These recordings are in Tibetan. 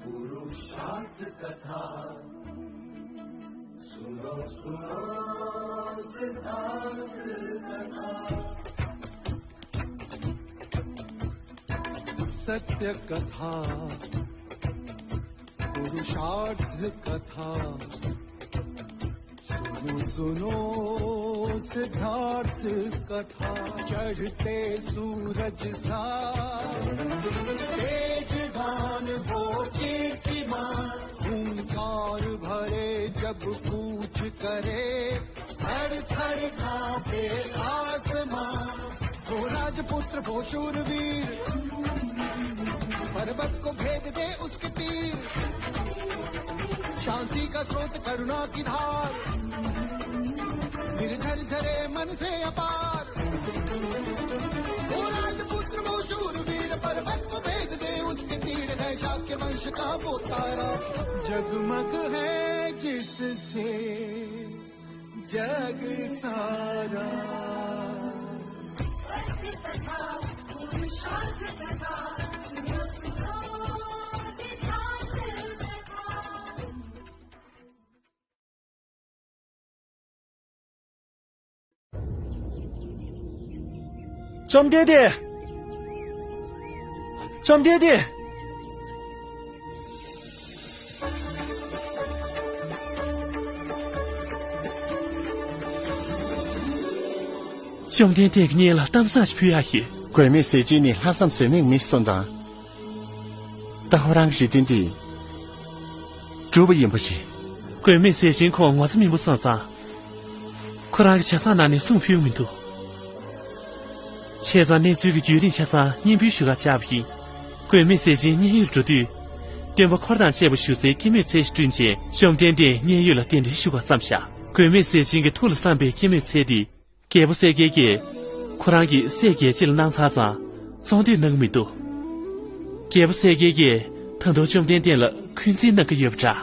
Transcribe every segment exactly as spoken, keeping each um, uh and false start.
पुरुषार्थ कथा। सुनो सुनो सिद्धार्थ कथा। सत्य कथा, पुरुषार्थ कथा। सुनो सुनो सिद्धार्थ कथा। चढ़ते सूरज सा तेजवान वो कीर्तिमान। हुंकार भरे जब कूच करे, थर थर कांपे आसमान। वो राजपुत्र वो शूरवीर, पर्वत को भेद दे उसके तीर। शांति का स्रोत करुणा की धार, निर्झर झरे मन से अपार। वो राजपुत्र वो शूरवीर, पर्वत को भेद दे उसके तीर। है शाक्य वंश का वो तारा, जगमग है जिससे जग सारा। བཅོམ་ལྡན་འདས། བཅོམ་ལྡན་འདས། བཅོམ་ལྡན་འདས་ཀྱི་སྙན་ལ་གཏམ་བཟང་ཞིག་ཕུལ་ཡག་ཡོད། མགོན་མེད་ཟས་སྦྱིན་ནི་ལྷག་བསམ་ཟོལ་མེད་མི་སོང་ཙང་། ད་ཁོ་རང་གི་རེ་འདུན་དེ་འགྲུབ་པ་ཡིན་པ་རེད། མགོན་མེད་ཟས་སྦྱིན་ཁོང་ངོ་ཚ་མིན་པོ་སོང་ཙང་། ཁོ་རང་གི་ཇ་ཚང་ནང་ནས་སྲུང་ཕུལ་མི་འདུག་བྱས་ཙང་གནས་ཚུལ་གྱི་བརྒྱུད་རིམ་ཆ་ཚང་སྙན་འབུལ་ཞུ་གར་བཅར་བ་ཡིན། མགོན་མེད་ཟས་སྦྱིན་མཉན་ཡོད་འགྲོ་དུས། སྟོན་པ་འཁོར་དང་བཅས་པ་བཞུགས་སའི་སྐྱེད་མོས་ཚལ་ཞིག་བསྐྲུན་རྗེས་བཅོམ་ལྡན་འདས་མཉན་ཡོད་ལ་གདན་འདྲེན་ཞུ་གར་བསམ་བཞག་མགོན་མེད་ཟས་སྦྱིན་གྱི་ཐུགས་ལ་བསམ་པའི་སྐྱེད་མོས་ཚལ་འདི། རྒྱལ་པོ་གསལ་རྒྱལ་གྱིས་ཁོ་རང་གི་སྲས་རྒྱལ་བྱེད་ལ་གནང་ཚར་ཙང་བཙོང་འདོད་གནང་གི་མི་འདུག་རྒྱལ་པོ་གསལ་རྒྱལ་གྱིས་ད་དུང་བཅོམ་ལྡན་འདས་ལ་འཁོན་འཛིན་གནང་གི་ཡོད་པ་འདྲ།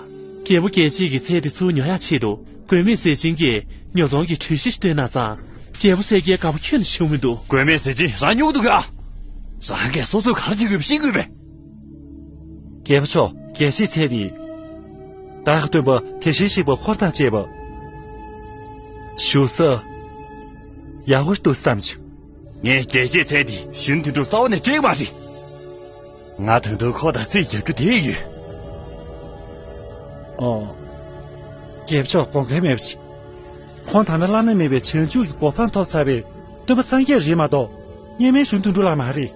རྒྱལ་པོ་རྒྱལ་བྱེད་ཀྱི་ཚལ་དེ་ཚུར་ཉོ་ཡག་ཆེད་དུ་མགོན་མེད་ཟས་སྦྱིན་གྱིས་ཉོ་ཚོང་གི་གྲོས་གཞི་ཞིག་བཏོན་གནང་ཙང་རྒྱལ་པོ་གསལ་རྒྱལ་དགའ་པོ་ཁྱོན་ནས་བྱུང་མི་འདུག་མགོན་མེད་ཟས་སྦྱིན་རང་སྨྱོ་གི་འདུག་ག་རང་གིས་སོ་སོས་ག་རེ་བྱེད་དགོས་པ་ཤེས་དགོས་པས། རྒྱལ་པོ་མཆོག་རྒྱལ་བྱེད་ཚལ་འདི། བདག་གི་སྟོན་པ་དེ་བཞིན་གཤེགས་པ་འཁོར་དང་བཅས་པ། བཞུགས་ས། ཡག་པོ་འདུག་བསམ་བྱུང་། ངས་རྒྱལ་བྱེད་ཚལ་འདི་གཞོན་དོན་གྲུབ་རྩ་བ་ནས་སྤྲད་ཀྱི་མ་རེད། ང་ད་དུང་ཁོ་དང་རྩིས་རྒྱག་རྒྱུ་དེ་ཡོད། ཨོ། རྒྱལ་པོ་མཆོག་དགོངས་འགལ་མེད་པ་ཞིག་ཁོང་ད་ལྟ་བླ་ན་མེད་པའི་བྱང་ཆུབ་ཀྱི་གོ་འཕང་ཐོབ་ཚར་བའི་སྟོན་པ་སངས་རྒྱས་རེད་མ་གཏོགས་སྔོན་མའི་གཞོན་དོན་གྲུབ་ལགས་མ་རེད།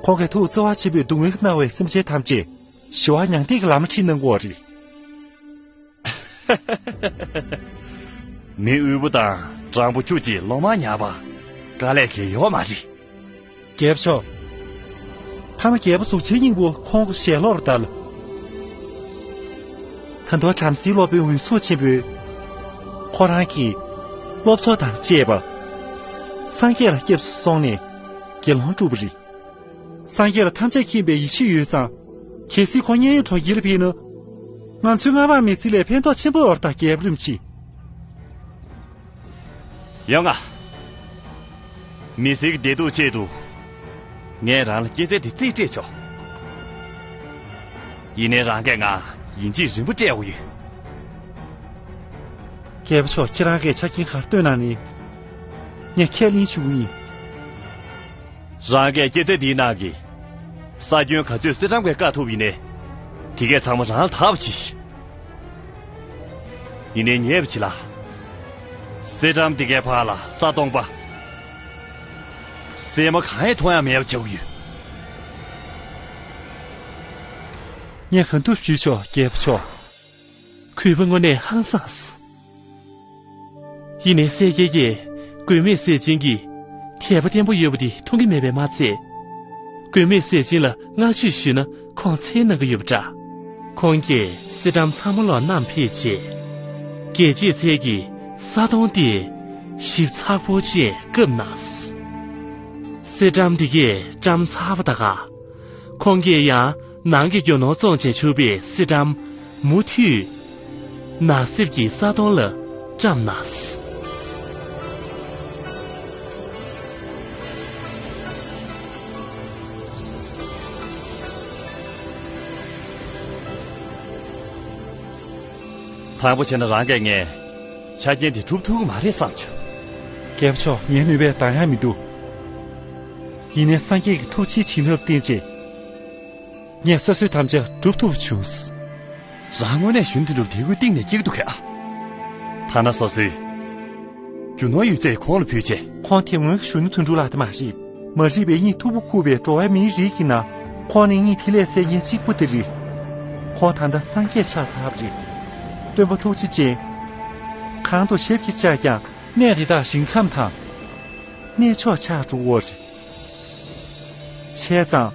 ཁོང་གིས་ཐུགས་བརྩེ་བ་ཆེན་པོས་སྡུག་བསྔལ་གྱིས་མནར་བའི་སེམས་ཅན་ཐམས་ཅད་ཞི་བ་མྱང་འདས་ཀྱི་ལམ་ཁྲིད་གནང་དགོས་པ་རེད། མི་དབུལ་པོ་དང་སྤྲང་པོ་ཁྱོད་ཀྱིས་ལོ་མང་ཉར་བ་དཀའ་ལས་ཁེལ་ཡོད་མ་རེད། རྒྱལ་པོ་མཆོག་མཐའ་མ་རྒྱལ་པོ་གཟུགས་ཅན་སྙིང་པོ་ཁོང་གི་ཞལ་སློབ་ལ་བལྟ་ལ། ད་དུང་བྲམ་ཟེའི་སློབ་དཔོན་འོད་སྲུང་ཆེན་པོས་ཁོ་རང་གི་སློབ་ཚོགས་དང་བཅས་པ་སངས་རྒྱས་ལ་སྐྱབས་སུ་སོང་ནས་དགེ་སློང་བསྒྲུབས་པ་རེད། སངས་རྒྱས་ལ་ཐམས་ཅད་མཁྱེན་པའི་ཡེ་ཤེས་ཡོད་ཙང་། གལ་སྲིད་ཁོང་མཉན་ཡོད་གྲོང་ཁྱེར་ལ་ཕེབས་ན། ང་ཚོའི་སྔ་མ་མི་ཚེ་ལས་ཕན་ཐོགས་ཆེན་པོ་ཡོད་པར་ཐག་རྒྱལ་པོ་རིན་པོ་ཆེ། ཡོང་ང་། མི་ཚེའི་བདེ་སྡུག་ཆེད་དུ། ངས་རང་ལ་སྐྱེད་ཚལ་འདི་རྩིས་སྤྲད་ཆོག་ཡིན་ནའི་རང་གིས་ང་ཡིན་གཅིག་རིང་པོ་སྤྲད་དགོས་ཡོད། རྒྱལ་པོ་མཆོག་ཁྱེད་རང་གིས་ཆ་རྐྱེན་ག་རེ་བཏོན་གནང་ནའི། ངས་ཁས་ལེན་ཞུ་གི་ཡིན། རང་གིས་སྐྱེད་ཚལ་འདིའི་ནང་གི་ས་ཁྱོན་ག་ཚོད་སེ་འགྲམ་གྱིས་བཀག་ཐུབ་ཡིན་ནའི། དེ་གས་ཚང་མ་རང་ལ་ཐག་པ་ཆེ་ཞིག་ཡིན་ནའི་ཉེས་པ་ཆེ་ལ། སེ་འགྲམ་དེ་གའི་ཕར་ལ་ས་སྟོང་པ། སྲན་མ་གང་ཡང་མཐོང་ཡ་མེད་པ་བྱེད་དགོས་ཡོད། ངས་གང་ཐུབ་ཞུས་ཆོག་རྒྱལ་པོ་མཆོག་གུས་པ་དངོས་གནས་ཧང་སངས། ཡིན་ནའི་གསལ་རྒྱལ་གྱིས་མགོན་མེད་ཟས་སྦྱིན་གྱིས་དད་པ་བརྟན་པོ་ཡོད་པ་དེ་མཐོང་གི་མེད་པས་མ་ཚད། མགོན་མེད་ཟས་སྦྱིན་ལ་བསྔགས་བརྗོད་ཞུས་ན་ཁོང་འཚེར་གནང་གི་ཡོད་པ་འདྲ། ཁོང་གིས་སེ་འགྲམ་ཚང་མ་ལོག་བསྣམས་ཕེབས་རྗེས། རྒྱལ་བྱེད་ཚལ་གྱི་ས་དོང་དེ་ཞིབ་ཚགས་པོ་བཅས་བཀབ་གནང་། སེ་འགྲམ་དེ་གས་བཀྲམ་ཚར་བ་ད་ག་ཁོང་གིས་ཡང་ནང་གི་རྒྱུ་ནོར་བཙོང་བྱས་བྱུགས་པའི་སེ་འགྲམ་མུ་མཐུད་ནགས་གསེབ་ཀྱི་ས་དོང་ལ་བཀྲམ་གནང་། དང་པོ་བྱས་ན་རང་གིས་ངའི་ཆ་རྐྱེན་དེ་སྒྲུབ་ཐུབ་ཀྱི་མ་རེད་བསམ་བྱུང་། རྒྱལ་པོ་མཆོག་ངའི་ནུས་པས་འདང་ཡ་མི་འདུག་ཡིན་ནའི་སངས་རྒྱས་ཀྱི་ཐུགས་རྗེའི་བྱིན་རླབས་བརྟེན་རྗེས། ངས་སོ་སོའི་དམ་བཅའ་སྒྲུབ་ཐུབ་བྱུང་། རང་དངོས་གནས་གཞོན་དོན་གྲུབ་དེ་ཁུལ་གཏིང་ནས་སྐྱེ་གི་འདུག་གས། ཐ་ན་སོ་སོའི་རྒྱུ་ནོར་ཡོད་ཚད་ཁོང་ལ་ཕུལ་རྗེས། ཁོང་དེ་སྔོན་གཞོན་ནུ་དོན་གྲུབ་ལགས་དེ་མ་རེད། མ་རིག་པའི་གཉིད་མཐུག་པོ་ཁུག་པའི་འགྲོ་བ་མིའི་རིགས་ཀྱི་ནང་། ཁོང་ནི་གཉིད་ཐིག་ལེ་གསལ་མཁན་གཅིག་པུ་དེ་རེད། ཁོང་ད་ལྟ་སངས་རྒྱས་ཆགས་ཚར་བ་རེད། སྟོན་པ་ཐུགས་རྗེ་ཅན། གང་དུ་ཞབས་ཀྱིས་བཅགས་ཀྱང་གནས་དེ་དག་ཞིང་ཁམས་དང་། གནས་མཆོག་ཆགས་འགྲོ་གི་རེད། བྱས་ཙང་།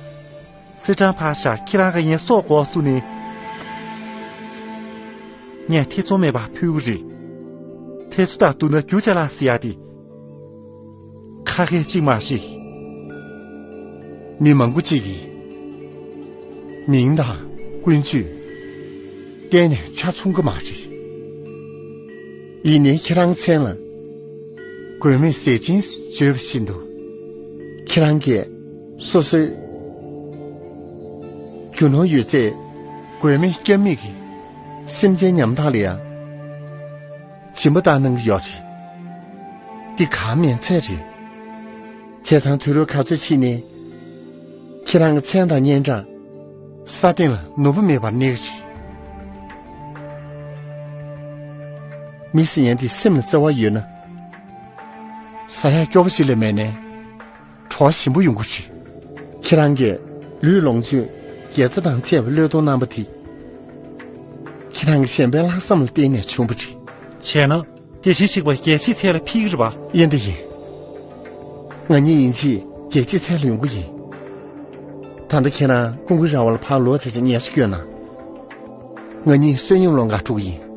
སེ་སྲང་ཕར་བཞག་ཁྱེད་རང་གིས་ངའི་སྲོག་འགོག་ཚུགས་ནས། ངས་ཐེ་ཚོམ་མེད་པར་ཕུལ་གྱི་རེད། ཐེ་ཚོམ་དང་བསྡུར་ན་རྒྱུ་ཅ་ལག་ཟེར་ཡ་དེ། ཁ་སྐད་གཅིག་མ་རེད། མི་མང་པོ་གཅིག་གིས་མིང་དང་ཀུན་སྤྱོད་གཏན་ནས་ཆ་མཚུངས་ཀྱི་མ་རེད། ཡིན་ནའི་ཁྱེད་རང་མཚན་ལ་མགོན་མེད་ཟས་སྦྱིན་བརྗོད་པ་བཞིན་དུ། ཁྱེད་རང་གིས་སོ་སོའི་རྒྱུ་ནོར་ཡོད་ཚད་མགོན་མེད་སྐྱབས་མེད་ཀྱི་སེམས་ཅན་ཉམ་ཐག་ལ་ཡང་སྦྱིན་པ་བཏང་གནང་གི་ཡོད་རེད། འདི་གང་མིན་ཚད་རེད། བྱས་ཙང་དུས་རབས་ག་ཚོད་ཕྱིན་ནའི་ཁྱེད་རང་གི་མཚན་དང་སྙན་གྲགས་ས་སྟེང་ལ་ནོར་བུ་མེད་པར་གནས་ཀྱི་རེད། མི་ཟེར་མཁན་འདི་སེམས་ལ་བརྩེ་བ་ཡོད་ན། ཟ་ཡག་སྐྱོ་པོ་ཞིག་ལས་མེད་ནའི་བྲོ་བ་ཞིམ་པོ་ཡོང་གི་རེད། ཁྱེད་རང་གིས་ལུས་ལོངས་སྤྱོད་དགེ་རྩ་དང་བཅས་པ་བློས་གཏོང་གནང་བ་དེ། ཁྱེད་རང་གི་གཞན་ཕན་ལྷག་བསམ་ལ་བརྟེན་ནས་བྱུང་བ་རེད། བྱས་ན། དེ་བཞིན་གཤེགས་པ་རྒྱལ་སྲས་ཚལ་ལ་ཕུལ་གྱི་རེད་པ། ཡིན་དང་ཡིན། ང་གཉིས་ཡིན་གཅིག་རྒྱལ་སྲས་ཚལ་ལ་ཡོང་གི་ཡིན། ད་ལྟ་ཁྱེད་རང་ཀུན་དགའ་ར་བ་ལ་ཕར་ལོག་དེ་ཅིག་ཉལ་ཆ་བསྐྱོན་ན། ང་གཉིས་བསོད་སྙོམས་སློང་གར་འགྲོ་གི་ཡིན།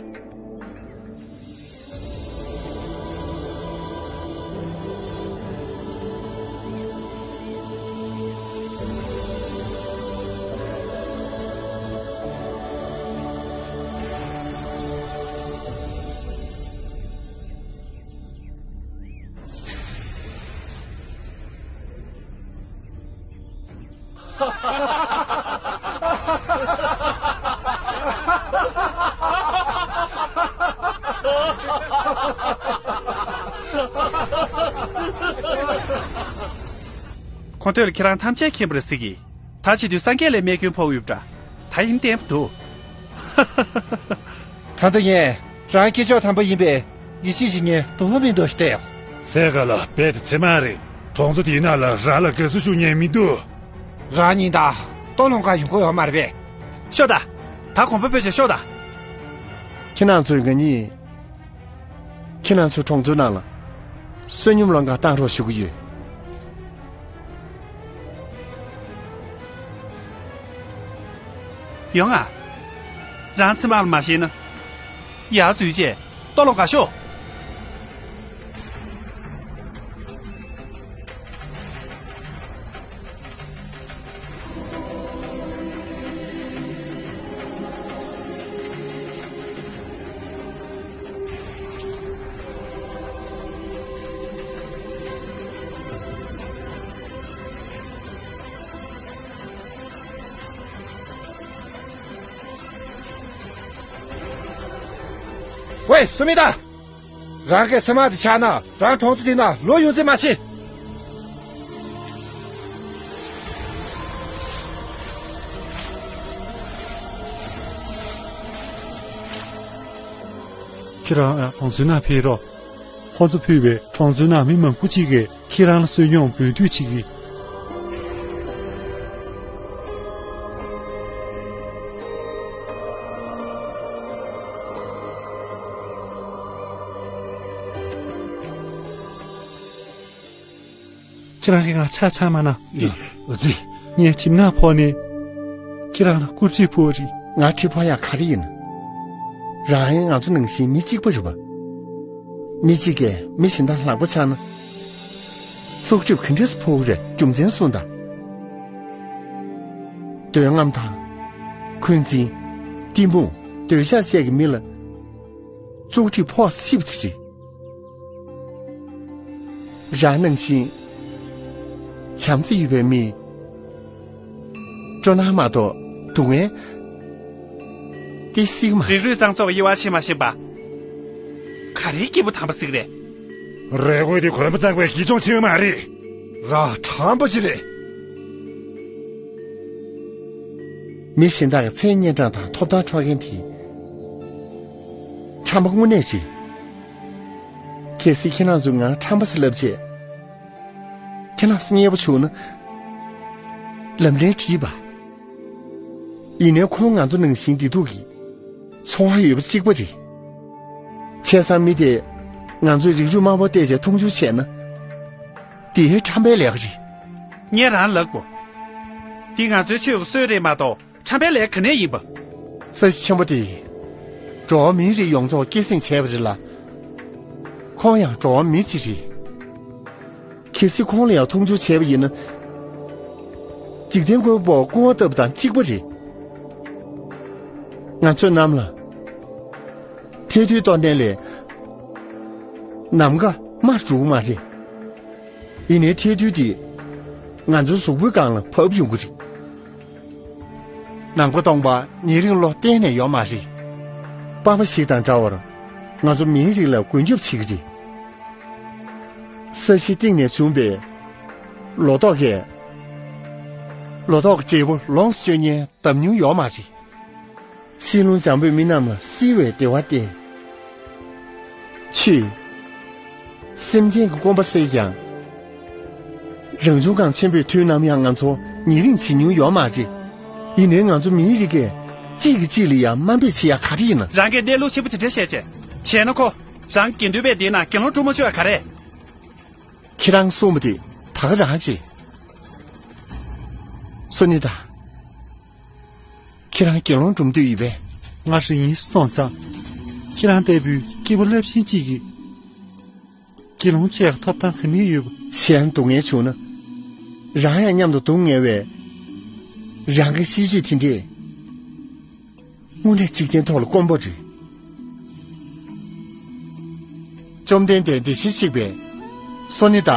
ཁོང་ཐོས་ལ་ཁྱེད་རང་ཐམས་ཅད་མཁྱེན་པ་རེད་ཟེར་གི། ད་བྱེད་དུས་སངས་རྒྱས་ལས་རྨས་སྐྱོན་ཕོག་ཡོད་པ་འདྲ། ད་ཡིན་བསྟན་པ་འདུག་ད་ལྟ་ངས་རང་སྐྱེས་མཆོག་དམ་པ་ཡིན་པས་ཡིད་ཆེས་བྱེད་མཁན་དུ་བ་མིན་འདུག་བལྟས་ཡོང་། སའི་ག་ལ་རྦད་དེ་ཚེར་མ་རེད། གྲོང་ཚོ་དེའི་ནང་ལ་རང་ལ་དགའ་བསུ་ཞུ་མཁན་མི་འདུག་རང་གཉིས་ད་ལྟོ་སློང་གར་ཡོང་གི་ཡོད་མ་རེད་པས། ཤོག་ད། ད་གོམ་པ་སྤོས་བྱས་ཤོག་ད། ཁྱེད་རང་ཚོས་ང་གཉིས། ཁྱེད་རང་ཚོའི་གྲོང་ཚོའི་ནང་ལ་བསོད་སྙོམས་སློང་གར་བཏང་རོགས་ཞུ་གི་ཡོད། ཡོང་ང་། རང་ཚེར་མ་ལ་མ་ཤེས་ན། ཡར་འཛུལ་བྱས་ལྟོ་སློང་གར་ཤོག་ཝེ། སུ་མི་ད། རང་གི་སེམས་མ་དེ་ཆགས་ན་རང་གྲོང་ཚོ་དེ་ན་ལོ་ཡོང་ཚད་མ་ཤེས། ཁྱེད་རང་གྲོང་ཚོའི་ནང་ཕེབས་རོགས། ཁོ་ཚོ་ཕུད་པའི་གྲོང་ཚོའི་ནང་མི་མང་པོ་གཅིག་གིས་ཁྱེད་རང་ལ་བསོད་སྙོམས་འབུལ་སྡུད་བྱེད་ཀྱི། ཁྱེད་རང་གིས་ང་ཆ་ཚང་མ་གནང་། ཡ། འོ་ཙི། ངས་གྲིབ་ནག་ཕོག་ནས་ཁྱེད་རང་ལ་སྐུ་གྲིབ་ཕོག་རེད། ང་གྲིབ་ཕོག་ཡག་ག་རེ་ཡིན། རང་ཡང་ང་ཚོ་ནང་བཞིན་མི་གཅིག་པ་རེད་པ། མི་གཅིག་གིས་མི་གཞན་དང་ལྷག་པ་ཆགས་ན། སྲོག་སྐྱོབ་ག་འདྲས་སུ་ཕོག་གི་རེད། རྒྱུ་མཚན་གསུངས་དང་། འདོད་རྔམ་དང་། འཁོན་འཛིན། གཏི་མུག་འདོད་ཆགས་བཅས་ཀྱི་མི་ལ། སྲོག་སྐྱོབ་ཕོག་སྲིད་པ་ཅིག་རེད། རང་ནང་བཞིན་བྱམས་བརྩེ་ཡོད་པའི་མི། སྤྲོ་སྣང་མ་གཏོགས་སྡུག་བསྔལ། དེ་སྲིད་མ། རིགས་རུས་གཙང་བཙོག་གི་དབྱེ་བ་ཕྱེ་མ་ཤེས་པ། ག་རེའི་སྐྱེས་བུ་དམ་པ་ཟིག་རེད། རེ་དགོས་དེ་གོན་པ་གཙང་བའི་གཞི་ཆུང་ཆེ་བ་མ་རེད། ར་ཁྲམ་པ་ཅིག་རེད། མི་གཞན་དག་གི་མཚན་སྙན་གྲགས་དང་ཐོབ་ཐང་འཕྲོག་མཁན་དེ་ཁྲམ་པ་དངོས་གནས་རེད། གལ་སྲིད་ཁྱེད་རང་ཚོས་ང་ཁྲམ་པ་ཟེར་ལབ་བྱས། ཁྱེད་རང་ཚོ་མཉེས་པོ་བྱུང་ན། ལམ་སེང་དྲིས་པ། ཡིན་ནའི་ཁོང་ང་ཚོ་ནང་བཞིན་བདེ་སྡུག་གི་འཚོ་བ་ཡོད་པ་གཅིག་པ་རེད། བྱས་ཙང་མི་དེས་ང་ཚོའི་རིགས་རུས་དམའ་པོ་བལྟས་བྱས་མཐོང་ཆུང་བྱས་ན། དེ་ཁྲམ་པའི་ལས་ཀ་རེད། ངས་རང་ལབ་དགོས། འདི་ང་ཚོའི་ཆོས་ཀྱི་སྲོལ་རེད་མ་གཏོགས། ཁྲམ་པའི་ལས་ག་ནས་ཡིན་པ། ས་གཞི་ཆེན་པོ་དེས་འགྲོ་བ་མིའི་རིགས་ཡོངས་རྫོགས་སྐྱེད་སྲིང་བྱས་པ་རེད་ལ། ཁོང་ཡང་འགྲོ་བ་མི་གཅིག་རེད། གལ་སྲིད་ཁོང་ལ་ཡང་མཐོང་ཆུང་བྱས་པ་ཡིན་ན། འཇིག་རྟེན་ཀུན་པོ་སྐུར་བ་བཏབ་པ་དང་གཅིག་པ་རེད། ང་ཚོ་གནམ་ལ་ཐལ་རྡུལ་གཏོར་མཁན་ལས་ནམ་མཁའ་དམར་འགྲོ་གི་མ་རེད། ཡིན་ནའི་ཐལ་རྡུལ་འདིས་ང་ཚོའི་གཟུགས་པོའི་སྒང་ལ་བབས་ཡོང་གི་རེད། ནམ་མཁའ་སྟོང་པ་ཉེ་རིང་ལོ་གཏན་ནས་ཡོད་མ་རེད། པགས་པ་ཞིག་དང་འདྲ་བར་ང་ཚོ་མིའི་རིགས་ལ་མགོན་སྐྱབས་བྱེད་ཀྱི་རེད། ས་གཞིའི་གཏིང་ནས་བྱུང་བའི་ལོ་ཏོག་གིས། ལོ་ཏོག་གི་འབྲས་བུ་ལོངས་སུ་སྤྱོད་མཁན་འདམ་ཉུང་ཡོད་མ་རེད། ཤིང་ལུང་འཇམ་པོས་མི་རྣམས་ལ་བསིལ་བའི་བདེ་བ་སྟེར། ཆུས། སེམས་ཅན་གྱི་སྐོམ་པ་སེལ་ཀྱང་། རང་བྱུང་ཁམས་ཆེན་པོས་དུས་ནམ་ཡང་ང་ཚོ་ཉེ་རིང་བྱེད་མྱོང་ཡོད་མ་རེད། ཡིན་ནའི་ང་ཚོ་མིའི་རིགས་ཀས་གཅིག་གིས་གཅིག་ལ་ཡང་དམའ་འབེབས་བྱེད་ཡ་ག་རེ་ཡིན་ན། རང་གིས་གནས་ལུགས་ཆེན་པོ་དེ་འདྲ་བཤད་བྱས། བྱས་ན་ཁོ་རང་དགེ་འདུན་པའི་སྡེའི་ནང་དགེ་སློང་སྒྲུབ་མ་ཆོག་ཡ་ག་རེ། ཁྱེད་རང་གསུངས་པ་དེ་ད་ག་རང་རེད། སོ་ནི་ད། ཁྱེད་རང་དགེ་སློང་སྒྲུབ་འདོད་ཡོད་པས། ང་རང་ཡིན་སོང་ཙང་། ཁྱེད་རང་ལྟ་བུའི་སྐྱེས་བུ་རླབས་ཆེན་གཅིག་གིས་དགེ་སློང་ཆགས་ཐོབ་ཐང་ག་ནས་ཡོད་པ། གཞན་སྡུག་བསྔལ་བྱུང་ན། རང་ཡང་མཉམ་དུ་སྡུག་བསྔལ་བས། རང་གི་གཤིས་སྤྱོད་དེ་འདྲས། དངོས་གནས་འཇིག་རྟེན་ཐོག་ལ་དཀོན་པོ་རེད། བཅོམ་ལྡན་འདས་འདི་ཞེས་གཤེགས་པས། སོ་ནི་ད་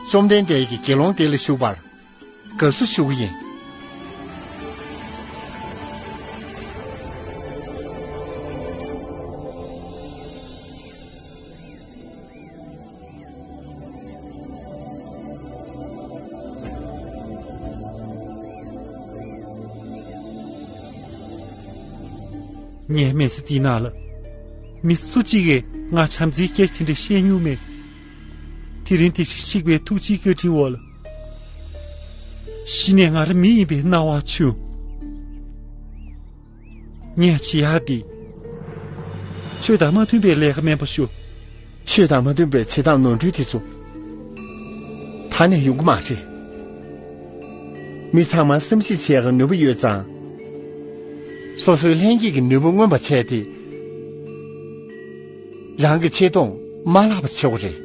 བཅོམ་ལྡན་འདས་ཀྱིས་དགེ་སློང་དེ་ལ་ཞུགས་པར། དགའ་བསུ་ཞུ་གི་ཡིན། ངའི་མི་ཚེ་འདིའི་ནང་ལ། མི་སུ་གཅིག་གིས་ང་བྱམས་བརྩེའི་སྐད་ཆ་དེ་འདྲ་བཤད་མྱོང་མེད། དེ་རིང་འདི་ཞིག་གཤེགས་པའི་ཐུགས་རྗེའི་བཀའ་དྲིན་འོག་ལ། གཞི་ནས་ང་རང་མི་ཡིན་པའི་སྣང་བ་བྱུང་། ངས་བྱེད་ཡག་འདི། ཆོས་དང་མ་མཐུན་པའི་ལས་ཀ་མིན་པ་ཤོད། ཆོས་དང་མ་མཐུན་པའི་བྱེད་སྟངས་ནོར་འཁྲུལ་དེ་ཚོ། ད་ནས་ཡོང་གི་མ་རེད། མི་ཚང་མ་བསམ་གཞིག་བྱེད་ཡག་གི་ནུས་པ་ཡོད་ཙང་། སོ་སོའི་ལྷན་སྐྱེས་ཀྱི་ནུས་པ་མངོན་པ་བྱས་ཏེ། རང་གི་ཆེ་མཐོང་མ་བརླག་པ་བྱེད་དགོས་རེད།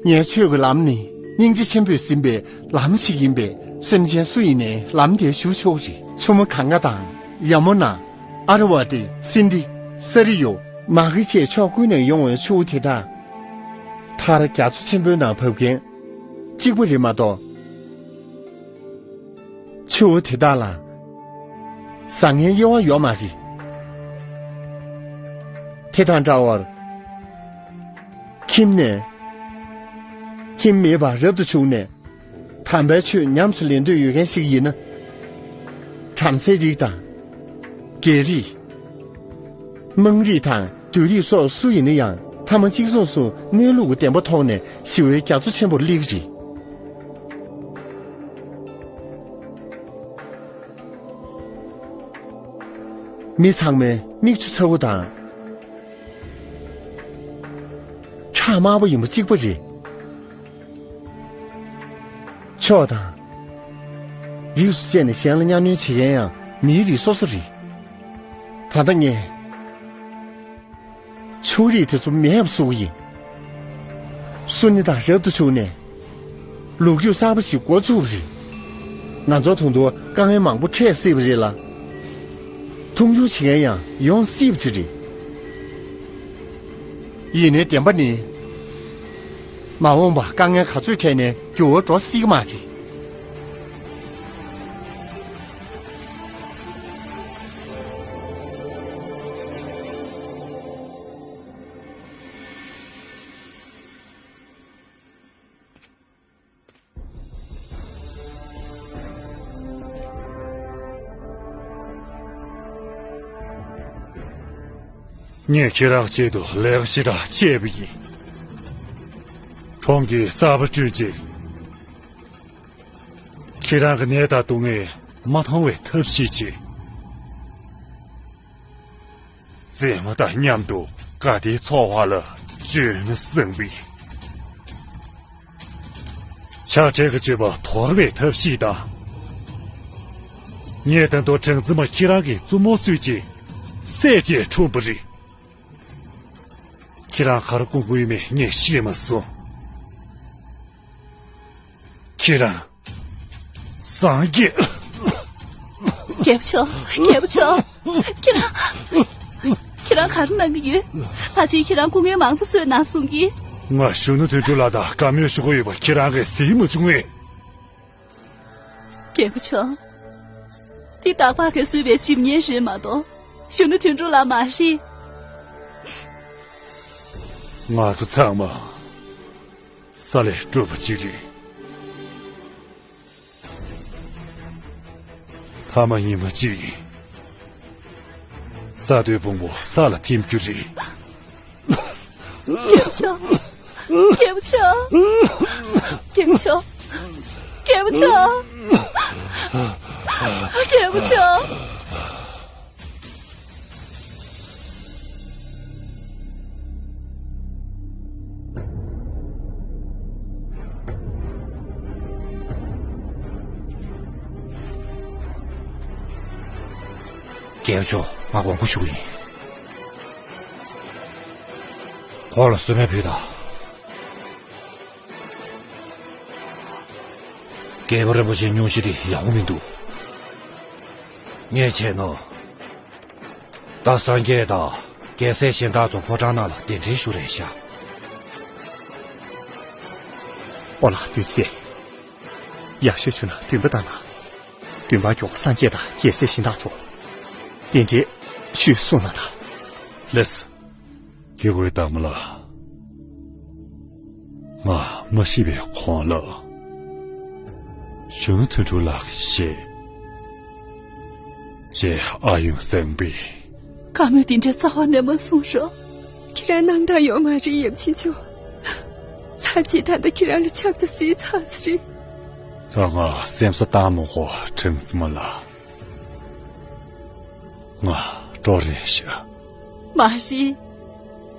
ངའི་ཆོས་ཀྱི་ལམ་ནི་སྙིང་རྗེ་ཆེན་པོས་ཟིན་པའི་ལམ་ཞིག་ཡིན་པས། སེམས་ཅན་སུ་ཡིན་ནའི་ལམ་དེར་ཞུགས་ཆོག་རེད། ཆུ་མོ་གངྒཱ་དང་ཡ་མུ་ན། ཨ་ར་བ་ཏི། སིན་དྷི། ས་རི་ཡུ། མ་གི་བཅས་ཕྱོགས་ཀུན་ནས་ཡོང་བའི་ཆུ་བོ་དེ་དག་མཐར་རྒྱ་མཚོ་ཆེན་པོའི་ནང་བབས་མཁན་གཅིག་པ་རེད་མ་གཏོགས། ཆུ་བོ་དེ་དག་ལ་བཟང་ངན་དབྱེ་བ་ཡོད་མ་རེད། དེ་དང་འདྲ་བར། ཁྱིམ་ནས། ཁྱིམ་མེད་པར་རབ་ཏུ་བྱུང་ནས། དམ་པའི་ཆོས་ཉམས་སུ་ལེན་འདོད་ཡོད་མཁན་ཞིག་ཡིན་ན། བྲམ་ཟེའི་རིགས་དང་། རྒྱལ་རིགས། དམངས་རིགས་དང་། བདུད་རིགས་སོགས་སུ་ཡིན་ན་ཡང་། ཐ་མ་གཅིག་མཚུངས་སུ་གནས་ལུགས་ཀྱི་བདེན་པ་མཐོང་ནས་ཞི་བའི་རྒྱ་མཚོ་ཆེན་པོར་སླེབས་ཀྱི་རེད། མི་ཚང་མའི་མིག་ཆུ་ཚ་བོ་དང་། ཁྲག་དམར་པོ་ཡིན་པ་གཅིག་པ་རེད། ཕྱོགས་དང་། རིགས་སུ་བཅད་ནས་གཞན་ལ་གཉའ་གནོན་བྱེད་མཁན་ཡང་མིའི་རིགས་སོ་སོ་རེད། ད་ལྟ་ངས། ཕྱོགས་རིས་དེ་ཚོ་མེད་པ་བཟོ་གི་ཡིན། སུ་ནི་དང་རབ་ཏུ་བྱུང་ནས། ལོ་རྒྱུས་གསར་པ་ཞིག་འགོ་བཙུགས་པ་རེད། ང་ཚོ་ད་དུང་དཀའ་ངལ་མང་པོ་འཕྲད་སྲིད་པ་རེད་ལ། མཐོང་ཆུང་བྱེད་མཁན་ཡང་ཡོང་སྲིད་པ་ཅིག་རེད། ཡིན་ནའི་བདེན་པ་ནི། མ་འོངས་པ་དཀའ་ངལ་ག་ཚོད་འཕྲད་ནའི་འགྱུར་བ་འགྲོ་སྲིད་ཀྱི་མ་རེད། ངས་ཁྱེད་རང་ཆེད་དུ་ལས་ཀ་ཞེ་དྲག་བྱས་པ་ཡིན། ཁྲོམ་གྱི་གསར་པ་བསྐྲུན་རྗེས། ཁྱེད་རང་གི་ནད་དང་སྡུག་བསྔལ་མ་མཐོང་བའི་ཐབས་ཤེས་བྱས། མཛེས་མ་དང་མཉམ་དུ་དགའ་བདེའི་འཚོ་བ་ལ་བྱོན་ན་བསམ་པས། ཆག་ཕྲན་གྱི་སྤྱོད་པ་དོར་བའི་ཐབས་ཤེས་དང་། ངས་ད་དུང་སྦྲང་རྩི་མ་ཁྱེད་རང་གི་བཙུན་མོ་བཟོས་རྗེས་སྲས་བཅས་འཁྲུངས་པ་རེད། ཁྱེད་རང་ག་རེ་དགོངས་ཀྱི་ཡོད་མེད་ངས་ཤེས་མ་སོང་། ཁྱེད་རང་། སངས་རྒྱས། རྒྱལ་པོ་མཆོག་རྒྱལ་པོ་མཆོག་ཁྱེད་རང་། ཁྱེད་རང་ག་རེ་གནང་གི་ཡོད། ཕལ་ཆེར་ཁྱེད་རང་སྐུ་ངལ་མང་པོ་གསོས་གནང་གསུང་གི། ང་གཞོན་ནུ་དོན་གྲུབ་ལགས་དང་དགའ་མོས་ཞུ་གི་ཡོད་པ་ཁྱེད་རང་གིས་གཟིགས་མ་བྱུང་ངས། རྒྱལ་པོ་མཆོག་འདི་སྟག་ལྤགས་ཀྱིས་བཟོས་པའི་འཇིམ་བརྙན་རེད་མ་གཏོགས་གཞོན་ནུ་དོན་གྲུབ་ལགས་མ་རེད། ང་ཚོ་ཚང་མ་ས་ལས་གྲུབ་པ་ཅིག་རེད། མཐའ་མ་ཉི་མ་གཅིག་ས་རྡོའི་ཕུང་པོ་ས་ལ་ཐིམ་རྒྱུ་རེད། རྒྱལ་པོ་མཆོག་རྒྱལ་པོ་མཆོག་རྒྱལ་པོ་མཆོག་རྒྱལ་པོ་མཆོག་རྒྱལ་པོ་མཆོག་རྒྱལ་པོ་མཆོག་ང་དགོངས་པ་ཞུ་གི་ཡིན། ཁོང་ལ་གསོལ་སྨན་ཕུལ་དང་། རྒྱལ་པོ་རིན་པོ་ཆེ་སྙུང་གཞི་དེ་ཡག་པོ་མི་འདུག་ངས་བྱས་ན། ད་སངས་རྒྱས་དང་རྒྱལ་སྲས་གཞན་དག་ཚོ་ཕོ་བྲང་ནང་ལ་གདན་འདྲེན་ཞུ་རན་ཤག་ཨོ་ལགས་བདུད་རྩི། ཡག་ཤོས་བྱུང་ན་འདུན་པ་བཏང་ན། འདུན་པ་མགྱོགས་སངས་རྒྱས་དང་རྒྱལ་སྲས་གཞན་དག་ཚོ་གདན་འདྲེན་ཞུས་གསུངས་གནང་དང་། ལགས་སོ། དགེ་བའི་བདག་མོ་ལགས། ང་མ་ཤི་བའི་གོང་ལ། གཞོན་ནུ་དོན་གྲུབ་ལགས་ཀྱི་ཞལ། རྗེ་ཨ་ཡུང་བཟང་པོས། བཀའ་མོལ་འདི་འདྲའི་རྩ་བ་ནས་མ་གསུངས་རོགས། ཁྱེད་རང་སྣང་དག་ཡོད་མ་རེད་ཡབ་ཆེན་མཆོག་ལྷ་རྗེས་ད་ལྟ་ཁྱེད་རང་ལ་ཆབ་ཏུ་བསིལ་ཚར་ས་རེད། ད་ང་སེམས་ས་བཏང་མ་དགོས་སྦྲང་རྩི་མ་ལགས། ང་འགྲོ་རན་ཤག་མ་རེད།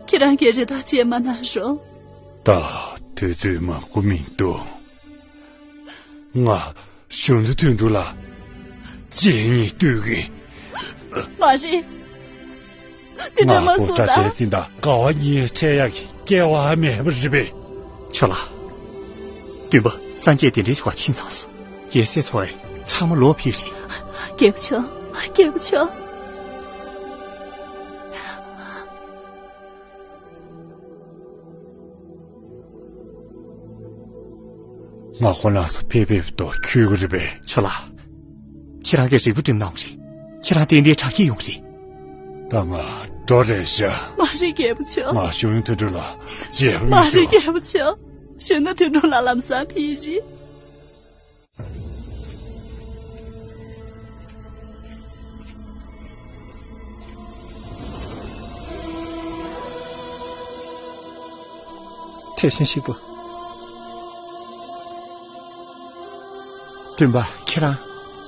ཁྱེད་རང་གིས་རེ་ཐག་བཅད་མ་གནང་རོགས། ད་དུས་ཚོད་མང་པོ་མི་འདུག་ང་གཞོན་ནུ་དོན་གྲུབ་ལ་གཅེས་གཉིས་གཏོད་ཀྱི། མ་རེད། དེ་འདྲ་མ་ང་གསུངས་ད། སྐོར་བྲལ་ཟིན་ད་དགའ་བ་གཉིས་འཕྲད་ཡག་གི་སྐལ་བ་མེད་པ་རེད་པས། ཁྱོད་ལ། སྟོན་པ་སངས་རྒྱས་གདན་འདྲེན་ཞུ་བར་ཕྱིན་ཚར་སོང་། རྒྱལ་སྲས་ཚོ་ཡང་ཚང་མ་ལོག་ཕེབས་རེད། རྒྱལ་པོ་མཆོག་རྒྱལ་པོ་མཆོག་ང་ཁོ་རང་ཚོ་ཕེབས་ཕེབས་དུ་འཁྱོལ་གི་རེད་པས། ཁྱོད་ལ། ཁྱེད་རང་གིས་རིག་པ་བསྒྲིམས་གནང་བ་རེད། ཁྱེད་རང་ཏན་ཏན་དྲག་སྐྱེད་ཡོང་གི་རེད། ད་ང་འགྲོ་རན་ཤག་མ་རེད་རྒྱལ་པོ་མཆོག་ང་གཞོན་ནུ་དོན་གྲུབ་ལ་རྗེས་མ་མ་རེད་རྒྱལ་པོ་མཆོག་གཞོན་ནུ་དོན་གྲུབ་ལ་ལམ་སང་ཕེབས་རེད། ཐེག་ཆེན་ཞིག་པོ། སྟོན་པ་ཁྱེད་རང་།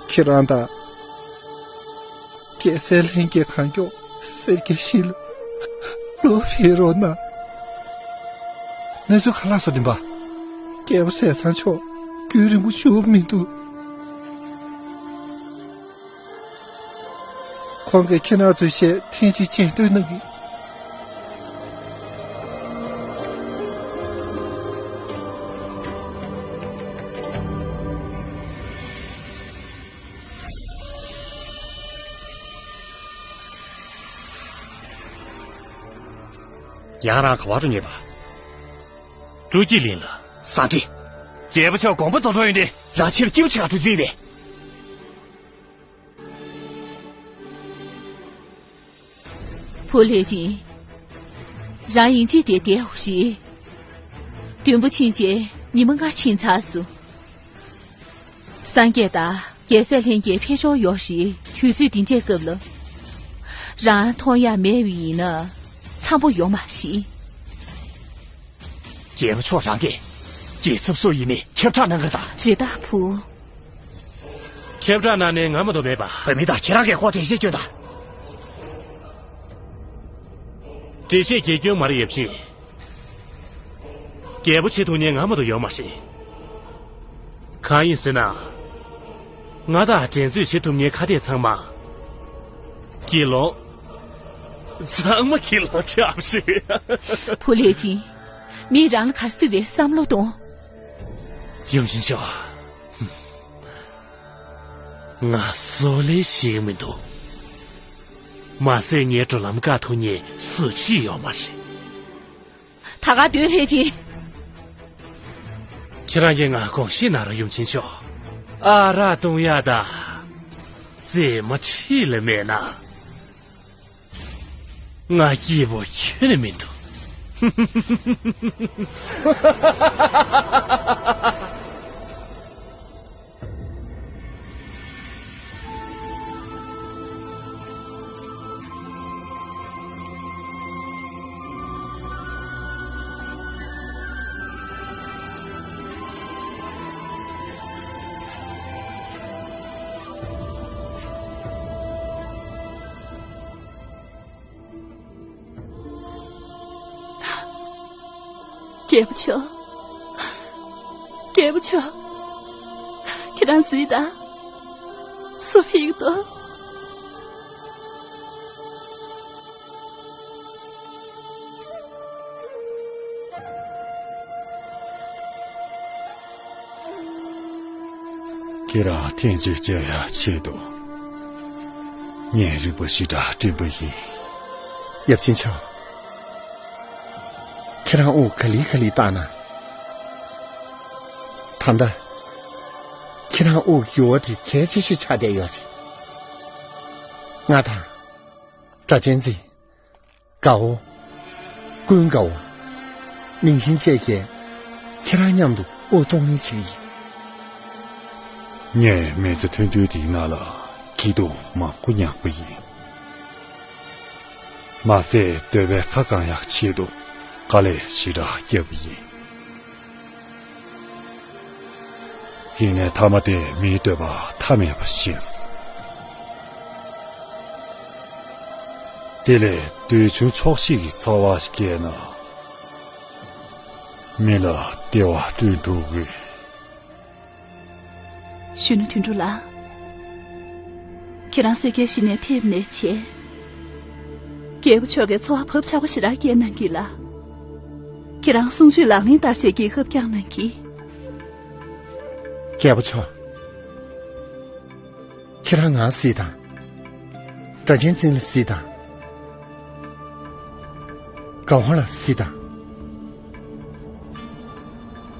ཁྱེད་རང་དང་། རྒྱལ་སྲས་ལྷན་རྒྱས་གང་མགྱོགས་སེར་སྐྱའི་ཞིང་ལ་ལོག་ཕེབས་རོགས་གནང་། གནས་ཚུལ་ག་རེ་ལྷག་སོང་སྟོན་པ། རྒྱལ་པོ་ཟས་གཙང་མཆོག་རྒྱུན་རིང་པོ་བཞུགས་མི་འདུག་ཁོང་གིས་ཁྱེད་རང་ཚོའི་ཞལ་ཐེངས་གཅིག་མཇལ་འདོད་གནང་གི། ཡང་རང་ག་བར་འགྲོ་ཉེས་པ། སྤྲོ་སྐྱིད་གླིང་ལ། ཟ་འདྲེ། རྒྱལ་པོ་མཆོག་དགོངས་པ་རྫོགས་འགྲོ་ཡོང་དེ། རང་ཕྱིར་སྐྱིད་པོ་ཆེ་ག་འགྲོ་རྩིས་པས། བུ་ལེགས་ཅན། རང་ཡིན་གཅིག་དེ་བསྡད་འོ་རེད། དུམ་བུ་ཕྱིན་རྗེས་ཉི་མ་ལྔ་ཕྱིན་ཚར་སོང་། སངས་རྒྱས་དང་རྒྱལ་སྲས་ལྷན་རྒྱས་ཕེབས་ཆོག་ཡོད་རེད། དུས་ཚོད་འདི་འདྲའི་སྐབས་ལ། རང་མཐོང་ཡག་མེད་པ་ཡིན་ན། འཚམ་པོ་ཡོད་མ་རེད། རྒྱལ་པོ་མཆོག་རང་གིས་རྒྱལ་ཚབ་སུ་ཡིན་མིན་ཁྱབ་བསྒྲགས་གནང་གི་རེད་ད། རེད་ད་བུ། ཁྱབ་བསྒྲགས་གནང་ནས་ང་མ་གཏོགས་མེད་པ། བུད་མེད་དང་ཁྱེད་རང་གིས་ཁོ་འགྲེལ་བཤད་སྐྱོན་དང་། འགྲེལ་བཤད་རྒྱལ་སྐྱོན་མ་རེད། ཡབ་ཆེན། རྒྱལ་པོ་བྱེད་ཐུབ་མཁན་ང་མ་གཏོགས་ཡོད་མ་རེད། གང་ཡིན་ཟེར་ན། ང་དང་འགྲན་རྩོད་བྱེད་ཐུབ་མཁན་ཁ་གཏད་ཚང་མ། དགེ་སློང་། ཚང་མ་དགེ་སློང་ཆགས་པ་རེད། བུ་ལས་ཅིང་། མིས་རང་ལ་ག་རེ་ཟེར་རེད་བསམ་བློ་གཏོང་། ཡུམ་ཆེན་མཆོག་ང་བཟོ་ལས་ཤེས་ཀྱི་མི་འདུག་མ་ཟད་ངའི་འགྲོ་ལམ་བཀག་ཐུབ་མཁན་སུ་གཅིག་ཡོད་མ་རེད། ད་ག་དུས་སླེབས་ཀྱི། ཁྱེད་རང་གིས་ང་དགོངས་བཞེས་གནང་རོགས། ཡུམ་ཆེན་མཆོག་ཨ་རག་བཏུང་ཡག་དང་། རྫས་མ་འཁྲིས་ལ་མེད་ན། ང་སྐྱིད་པོ་ཁྱོན་ནས་མི་འདུག་རྒྱལ་པོ་མཆོག་རྒྱལ་པོ་མཆོག་ཁྱེད་རང་གཟིགས་དང་། སུ་ཕེབས་འདུག་ཁྱེད་རང་ཐེངས་གཅིག་མཇལ་ཡག་ཆེད་དུ། ངས་རིག་པ་ཞེ་དྲག་བསྒྲིམས་པ་ཡིན། ཡབ་ཆེན་མཆོག་ཁྱེད་རང་དབུགས་ག་ལེ་ག་ལེ་བཏང་ན། ད་ལྟ། ཁྱེད་རང་དབུགས་ཡུར་བ་དེ་གལ་ཆེ་ཤོས་ཆགས་བསྡད་ཡོད་རེད། ང་དང་། སྒྲ་གཅན་འཛིན། དགའ་བོ། ཀུན་དགའ་བོ། མིང་སྲིང་བཅས་ཀྱིས་ཁྱེད་རང་མཉམ་དུ་དབུགས་གཏོང་ཡིན་ཟེར་གྱི་ཡིན། ངས་མི་ཚེ་ཐུང་ཐུང་འདིའི་ནང་ལ་སྐྱིད་སྡུག་མང་པོ་མྱངས་པ་ཡིན། མ་ཟད་འདོད་པའི་ཁ་བསྐང་ཡག་ཆེད་དུ་དཀའ་ལས་ཞེ་དྲག་བརྒྱབ་པ་ཡིན། ཡིན་ནའི་མཐའ་མ་དེ་མིའི་འདོད་པ་མཐའ་མེད་པ་ཤེས་སོང་། དེ་ལས་འདོད་ཆུང་ཆོག་ཤེས་ཀྱི་འཚོ་བ་ཞིག་སྐྱེལ་ན། མི་ལ་བདེ་བ་བསྐྲུན་ཐུབ་ཀྱི། གཞོན་ནུ་དོན་གྲུབ་ལགས། ཁྱེད་རང་སེར་སྐྱའི་གཞི་ནས་ཕེབས་ནས་བྱས། རྒྱལ་པོ་མཆོག་གི་འཚོ་བ་བབ་ཆགས་པོ་ཞེ་དྲག་སྐྱེལ་གནང་གི་ལགས། ཁྱེད་རང་གསུང་ཆོས་ལག་ལེན་བསྟར་བྱས་རྒྱལ་ཁ་བསྐྱངས་གནང་གི། རྒྱལ་པོ་མཆོག་ཁྱེད་རང་ང་གཟིགས་དང་། སྒྲ་གཅན་འཛིན་ལ་གཟིགས་དང་། དགའ་བོ་ལ་གཟིགས་དང་།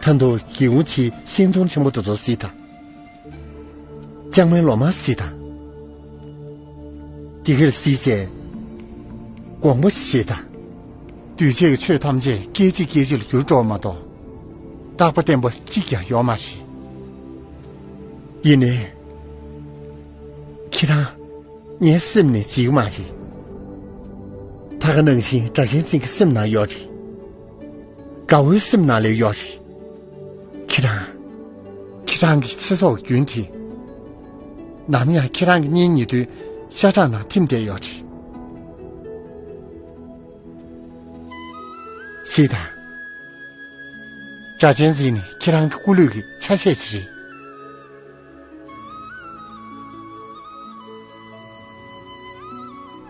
ད་དུང་སྒེའུ་ཁུང་ཕྱིའི་སེང་གདོང་ཆེན་པོ་དེ་ཚོ་གཟིགས་དང་། ལྕང་མའི་ལོ་མ་གཟིགས་དང་། འདི་གར་གཟིགས་བྱས། དགོངས་པ་བཞེས་དང་། འདུས་བྱས་ཀྱི་ཆོས་ཐམས་ཅད་སྐད་ཅིག་སྐད་ཅིག་ལ་འགྱུར་འགྲོ་བ་མ་གཏོགས། རྟག་པ་བརྟན་པ་གཅིག་ཀྱང་ཡོད་མ་རེད། ཡིན་ནའི། ཁྱེད་རང་། ངའི་སེམས་ནས་བརྗེད་ཀྱི་མ་རེད། ད་ག་ནང་བཞིན་སྒྲ་གཅན་འཛིན་གྱི་སེམས་ནང་ཡོད་རེད། དགའ་བོའི་སེམས་ནང་ལ་ཡོད་རེད། ཁྱེད་རང་། ཁྱེད་རང་གི་ཚེ་སྲོག་རྒྱུན་དེ། ནམ་ཡང་ཁྱེད་རང་གི་གཉེན་ཉེ་དུའི་ཤ་ཁྲག་ནང་ཐིམ་བསྡད་ཡོད་རེད། གཟིགས་དང་། སྒྲ་གཅན་འཛིན་ནི་ཁྱེད་རང་གི་སྐུ་ལུས་ཀྱི་ཆ་ཤས་ཤིག་རེད།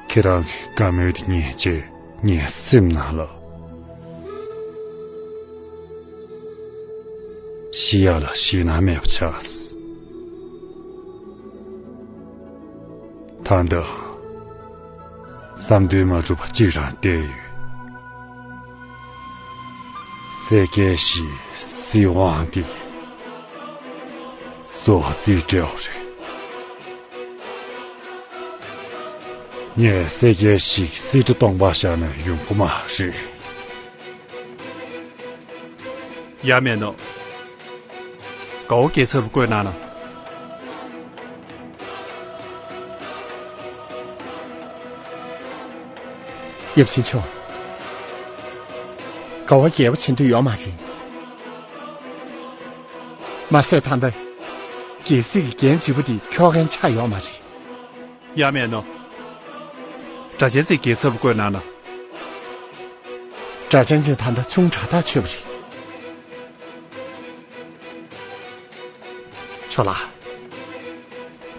ཁྱེད་རང་གི་བཀའ་མོལ་དེ་ཉན་རྗེས་ངའི་སེམས་ནང་ལ་ཤི་ཡག་ལ་ཞེད་སྣང་མེད་པ་ཆགས་སོང་། ད་ལྟ་བསམ་དོན་མ་འགྲུབ་པ་གཅིག་རང་བསྡད་ཡོད། སེར་སྐྱའི་གཞིས་སྲིད་དབང་འདི་བཟོ་རྩིས་འབྲེལ་བ་རེད། ངས་སེར་སྐྱའི་གཞིས་སྲིད་ཁྲི་སྟོང་པ་བཞག་ན་ཡོང་གི་མ་རེད། ཡ་མེད་ནོ། དགའ་བོ་རྒྱལ་ཚབ་ལ་བསྐོས་གནང་ན། ཡབ་ཆེན་མཆོག་དགའ་བ་རྒྱས་པོ་བྱེད་འདོད་ཡོད་མ་རེད། མ་ཟད་ད་ལྟ་རྒྱལ་སྲིད་ཀྱི་འགན་ལྗིད་པོ་འདི་འཁྱོག་མཁན་ཆགས་ཡོད་མ་རེད། ཡ་མེད་ནོ། སྒྲ་གཅན་འཛིན་རྒྱལ་ཚབ་ལ་བསྐོས་གནང་ན། སྒྲ་གཅན་འཛིན་ད་ལྟ་ཆུང་དྲགས་ཐག་ཆོད་པ་རེད། ཆོག་ལ།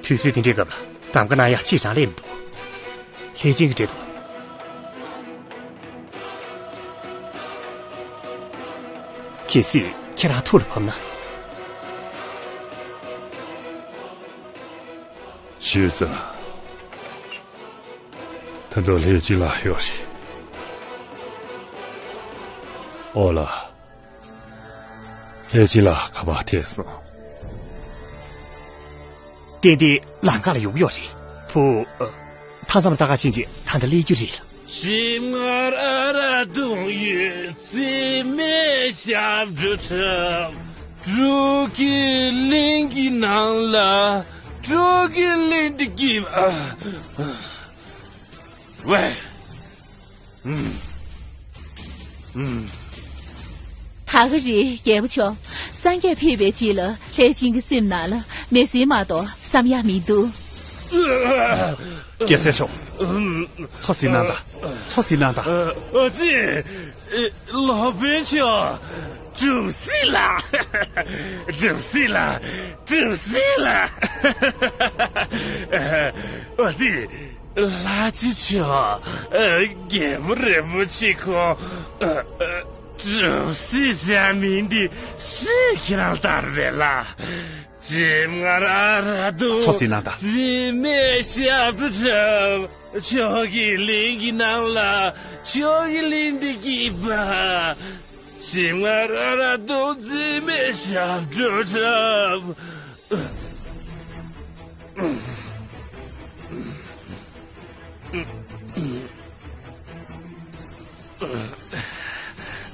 དུས་ཚོད་འདི་འདྲའི་སྐབས་ལ་གདམ་ག་གནང་ཡག་ཅིག་རང་སླེབས་མི་འདུག་ལྷས་སྦྱིན་གྱིས་འདྲི་འདུག་གལ་སྲིད་ཁྱེད་རང་ཐུགས་ལ་བབས་ན། ཞུས་ཙང་། ད་དུང་ལྷས་སྦྱིན་ལགས་ཡོད་རེད། ཨོ་ལགས། ལྷས་སྦྱིན་ལགས་ཁ་པར་ཐེབས་སོང་། ཏན་ཏན་ལམ་ཁ་ལ་ཡོང་གི་ཡོད་རེད། བུ། ཨ། མཐའ་མཚམས་ལ་ལྟ་ག་ཕྱིན་རྗེས་ད་ལྟ་སླེབས་རྒྱུ་རེད་ལགས། ཞིམ་མངར་ཨ་ར་དུང་ཡོད་རྩིས་མེད་ཞབས་བྲོ་འཁྲབ། སྤྲོ་སྐྱིད་གླིང་གི་ནང་ལ། སྤྲོ་སྐྱིད་གླིང་འདི་སྐྱིད་པ། ཝེ། ཨུམ། ཨུམ། ད་ག་རེད་རྒྱལ་པོ་མཆོག་སངས་རྒྱས་ཕེབས་པའི་རྗེས་ལ་ལྷས་སྦྱིན་གྱི་སེམས་ནང་ལ་མི་སེར་མ་གཏོགས་བསམ་ཡག་མི་འདུག་རྒྱལ་སྲས་མཆོག་ཚོ་ཟིན་གནང་དང་། ཚོ་ཟིན་གནང་དང་། ཨ་ཙི། ལོ་པཎ་མཆོག་གྲུབ་སྲིད་ལ། གྲུབ་སྲིད་ལ། གྲུབ་སྲིད་ལ། ཨ་ཙི། ལྷ་རྗེ་མཆོག་ཨ། རྒྱལ་པོ་རིན་པོ་ཆེ་ཁོང་། ཨ། ཨ། གྲུབ་སྲིད་ཟེར་མིང་འདི་སུས་ཁྱེད་རང་བཏགས་རེད་ལ། ཞིམ་མངར་ཨ་ར་དུང་། ཚོ་ཟིན་གནང་དང་། རྩིས་མེད་ཞབས་བྲོ་འཁྲབ། ཕྱོགས་ཀྱི་གླིང་གི་ནང་ལ། ཕྱོགས་ཀྱི་གླིང་འདི་སྐྱིད་པ། ཞིམ་མངར་ཨ་ར་དུང་རྩིས་མེད་ཞབས་བྲོ་འཁྲབ།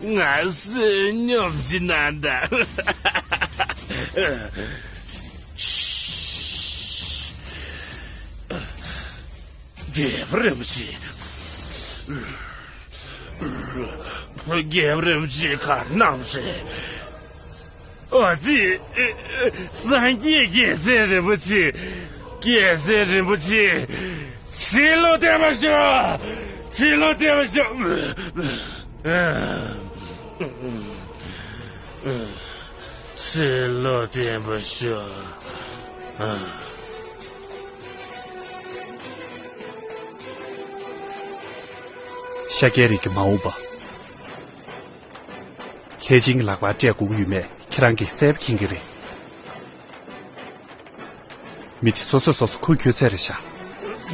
ང་བསོད་སྙོམས་ཅིག་གནང་དང་། རྒྱལ་པོ་རིན་པོ་ཆེ། རྒྱལ་པོ་རིན་པོ་ཆེ་ག་རེ་གནང་བ་རེད། ཨ་ཙི། སངས་རྒྱས་རྒྱལ་སྲས་རིན་པོ་ཆེ། རྒྱལ་སྲས་རིན་པོ་ཆེ། ཕྱི་ལོགས་བསྟན་པ་ཤོག་ཕྱི་ལོགས་བསྟན་པ་ཤོག་ཕྱི་ལོགས་བསྟན་པ་ཤོག་ཤཱཀྱའི་རིགས་ཀྱི་མ་འོངས་པ། ལྷས་སྦྱིན་གྱི་ལག་པར་སྤྲད་དགོས་ཀྱི་ཡོད་མེད་ཁྱེད་རང་གིས་གསལ་པོ་མཁྱེན་གྱི་རེད། མི་དེ་སོ་སོས་སོ་སོ་ཁུར་ཁྱོད་ཚད་རེད་ཤག་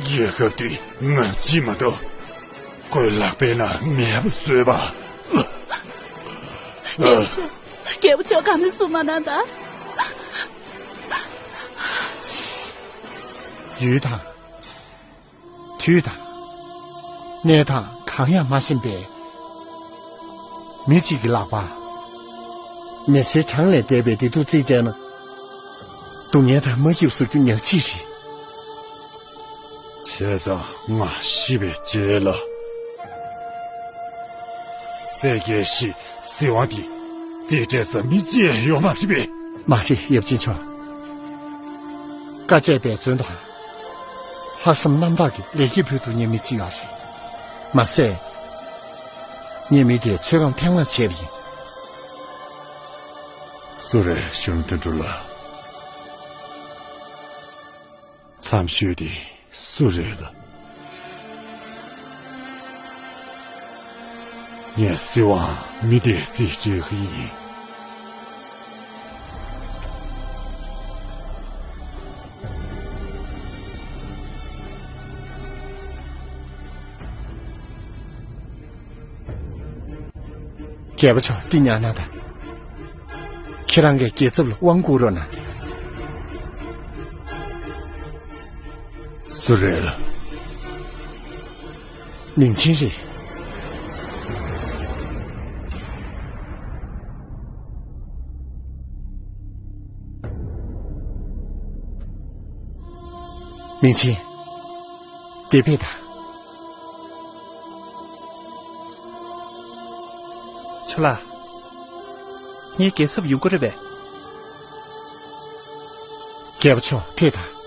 རྒྱལ་ཁབ་དེ་ང་གཅིག་མ་གཏོགས། ཁོའི་ལག་པའི་ནང་མེད་པ་བཟོས་པ། རྒྱལ་པོ་མཆོག་རྒྱལ་པོ་མཆོག་དགའ་མོས་སུ་མ་གནང་དང་། ཡུལ་དང་། དུས་དང་། གནས་སྟངས་གང་ཡང་མ་ཤེས་པའི་མི་གཅིག་གི་ལག་པ། མི་སེར་གྲངས་ལས་འདས་པའི་བདེ་སྡུག་རྩིས་སྤྲད་ན། སྡུག་བསྔལ་དང་མ་སྐྱིད་པ་བཟོ་རྒྱུ་ཉག་གཅིག་རེད། བྱས་ཙང་ང་ཤི་བའི་རྗེས་ལ། སྲས་རྒྱལ་བཞི་སྲིད་དབང་འདི་རྩིས་སྤྲད་ས་མི་གཅིག་ཡོད་མ་རེད་པས། མ་རེད་ཡབ་ཆེན་མཆོག་བཀའ་བཅད་འབད་བརྩོན་དང་། ལྷག་བསམ་རྣམ་དག་གིས་ལེགས་སྐྱེས་ཕུལ་ཐུབ་མཁན་མི་གཅིག་ཡོད་རེད། མ་ཟད། ངས་མི་དེར་ཚོད་བགམ་ཐེངས་མང་བྱས་པ་ཡིན། སུ་རེད་གཞོན་ནུ་དོན་གྲུབ་ལགས། མཚམས་ཞུས་ཏེ་སུ་རེད་ལ། ངས་སྲིད་དབང་མི་དེར་རྩིས་སྤྲད་ཀྱི་ཡིན། རྒྱལ་པོ་མཆོག་འདི་ཉར་གནང་དང་། ཁྱེད་རང་གིས་རྒྱལ་ཚབ་ལ་དབང་བསྐུར་རོགས་གནང་། སུ་རེད། མིང་ཆེན་རེད། མིང་ཆེན། འདིར་ཕེབས་དང་། ཆོ་ལགས། ངའི་རྒྱལ་ཚབ་ཡོང་གི་རེད་པས། རྒྱལ་པོ་མཆོག་ཕེབས་དང་།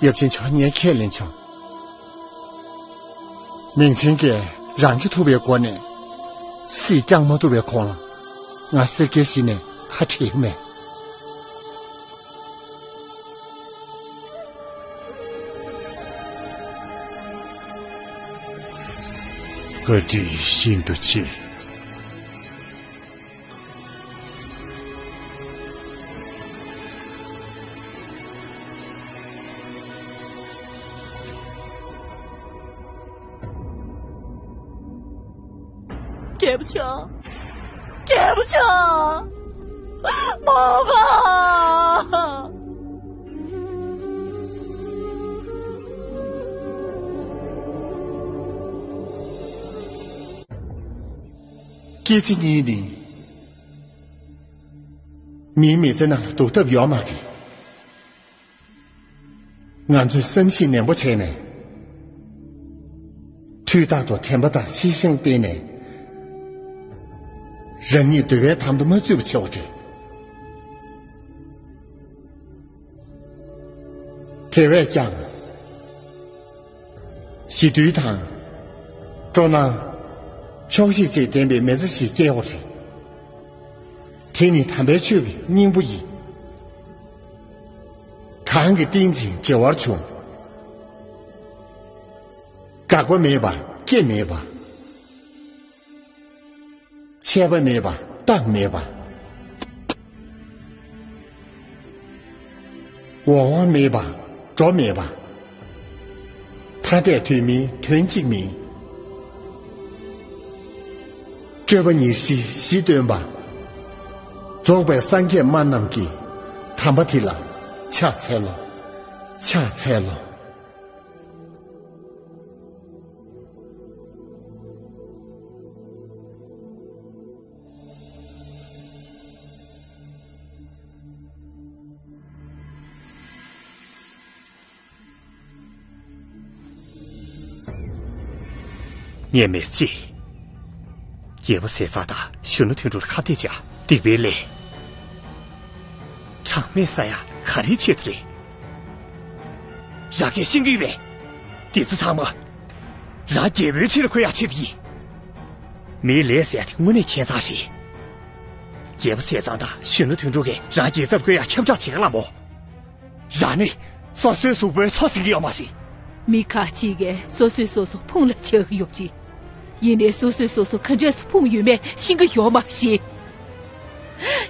ཡབ་ཆེན་མཆོག་ངས་ཁས་ལེན་བྱུང་། མིང་ཆེན་གྱིས་རང་གིས་ཐུབ་པའི་སྒོ་ནས་སྲིད་སྐྱོང་མ་ཐུབ་པའི་ཁོང་ལ། ང་སེར་སྐྱའི་གཞི་ནས་ཁ་བྲལ་གྱི་མེད། བཀའ་དྲིན་ཤིན་ཏུ་ཆེ། རྒྱལ་པོ་མཆོག་རྒྱལ་པོ་མཆོག་མོ་ག་སྐྱེས་ཚེ་གཉིས་ནི། མིའི་མི་ཚེ་ནང་ལ་ལྡོག་ཐབས་ཡོད་མ་རེད། ང་ཚོས་བསམ་གཞིག་ནན་པོ་བྱས་ནས། དུས་རྟག་ཏུ་དྲན་པ་དང་ཤེས་བཞིན་བསྟེན་ནས། རང་ཉིད་འདོད་པའི་དམ་དུ་མ་ཚུད་པ་བྱེད་དགོས་རེད། དེ་བས་ཀྱང་། ཞི་དུལ་དང་། སྤྲོ་སྣང་། ཆོག་ཤེས་བཅས་ལྡན་པའི་མི་ཚེ་ཞིག་སྐྱེལ་དགོས་རེད། དེ་ནི་དམ་པའི་ཆོས་ཀྱི་སྙིང་པོ་ཡིན། གང་གིས་བསྟེན་ཅིང་བྱེ་བར་འབྱུང་། འགག་པ་མེད་པ་སྐྱེ་མེད་པ། ཆད་པ་མེད་པ་རྟག་མེད་པ། འོང་བ་མེད་པ་འགྲོ་མེད་པ། ཐ་དད་དོན་མིན་དོན་གཅིག་མིན། སྤྲོས་པ་ཉེར་ཞི་གཞི་སྟོན་པ། རྫོགས་པའི་སངས་རྒྱས་སྨྲ་རྣམས་ཀྱི། དམ་པ་དེ་ལ་ཕྱག་འཚལ་ལོ། ཕྱག་འཚལ་ལོ། ངས་མི་གཅིག་རྒྱལ་པོ་ཟས་གཙང་དང་གཞོན་ནུ་དོན་གྲུབ་ལ་ཁ་གཏད་བྱས་སྡིག་པའི་ལས། གྲངས་མེད་བསགས་ཡག་ག་རེའི་ཆེད་དུ་རེད། རང་གིས་ཤེས་ཀྱི་ཡོད་པས། འདི་ཚོ་ཚང་མ། རང་རྒྱལ་པོའི་ཆེད་ལ་བཀོལ་ཡག་ཆེད་དུ་ཡིན། མིའི་ལས་ཟེར་ཡག་དེ་དངོས་གནས་ཁྱད་མཚར་རེད། རྒྱལ་པོ་ཟས་གཙང་དང་གཞོན་ནུ་དོན་གྲུབ་ཀྱིས་རང་རྒྱལ་ཚབ་བཀོལ་ཡག་ཁྱབ་བསྒྲགས་བྱེད་ག་ལ་མོ། རང་ནི་སོ་སོའི་གཟུགས་པོའི་མཚོ་ཟིན་གྱི་ཡོད་མ་རེད། མི་ཁ་ཅིག་གིས་སོ་སོས་སོ་སོ་ཕུང་ལ་ཆགས་ཀྱི་ཡོད་ཅིག་ཡིན་ནའི་སོ་སོས་སོ་སོ་ག་འདྲས་སུ་ཕུང་ཡོད་མེད་ཤེས་ཀྱི་ཡོད་མ་རེད།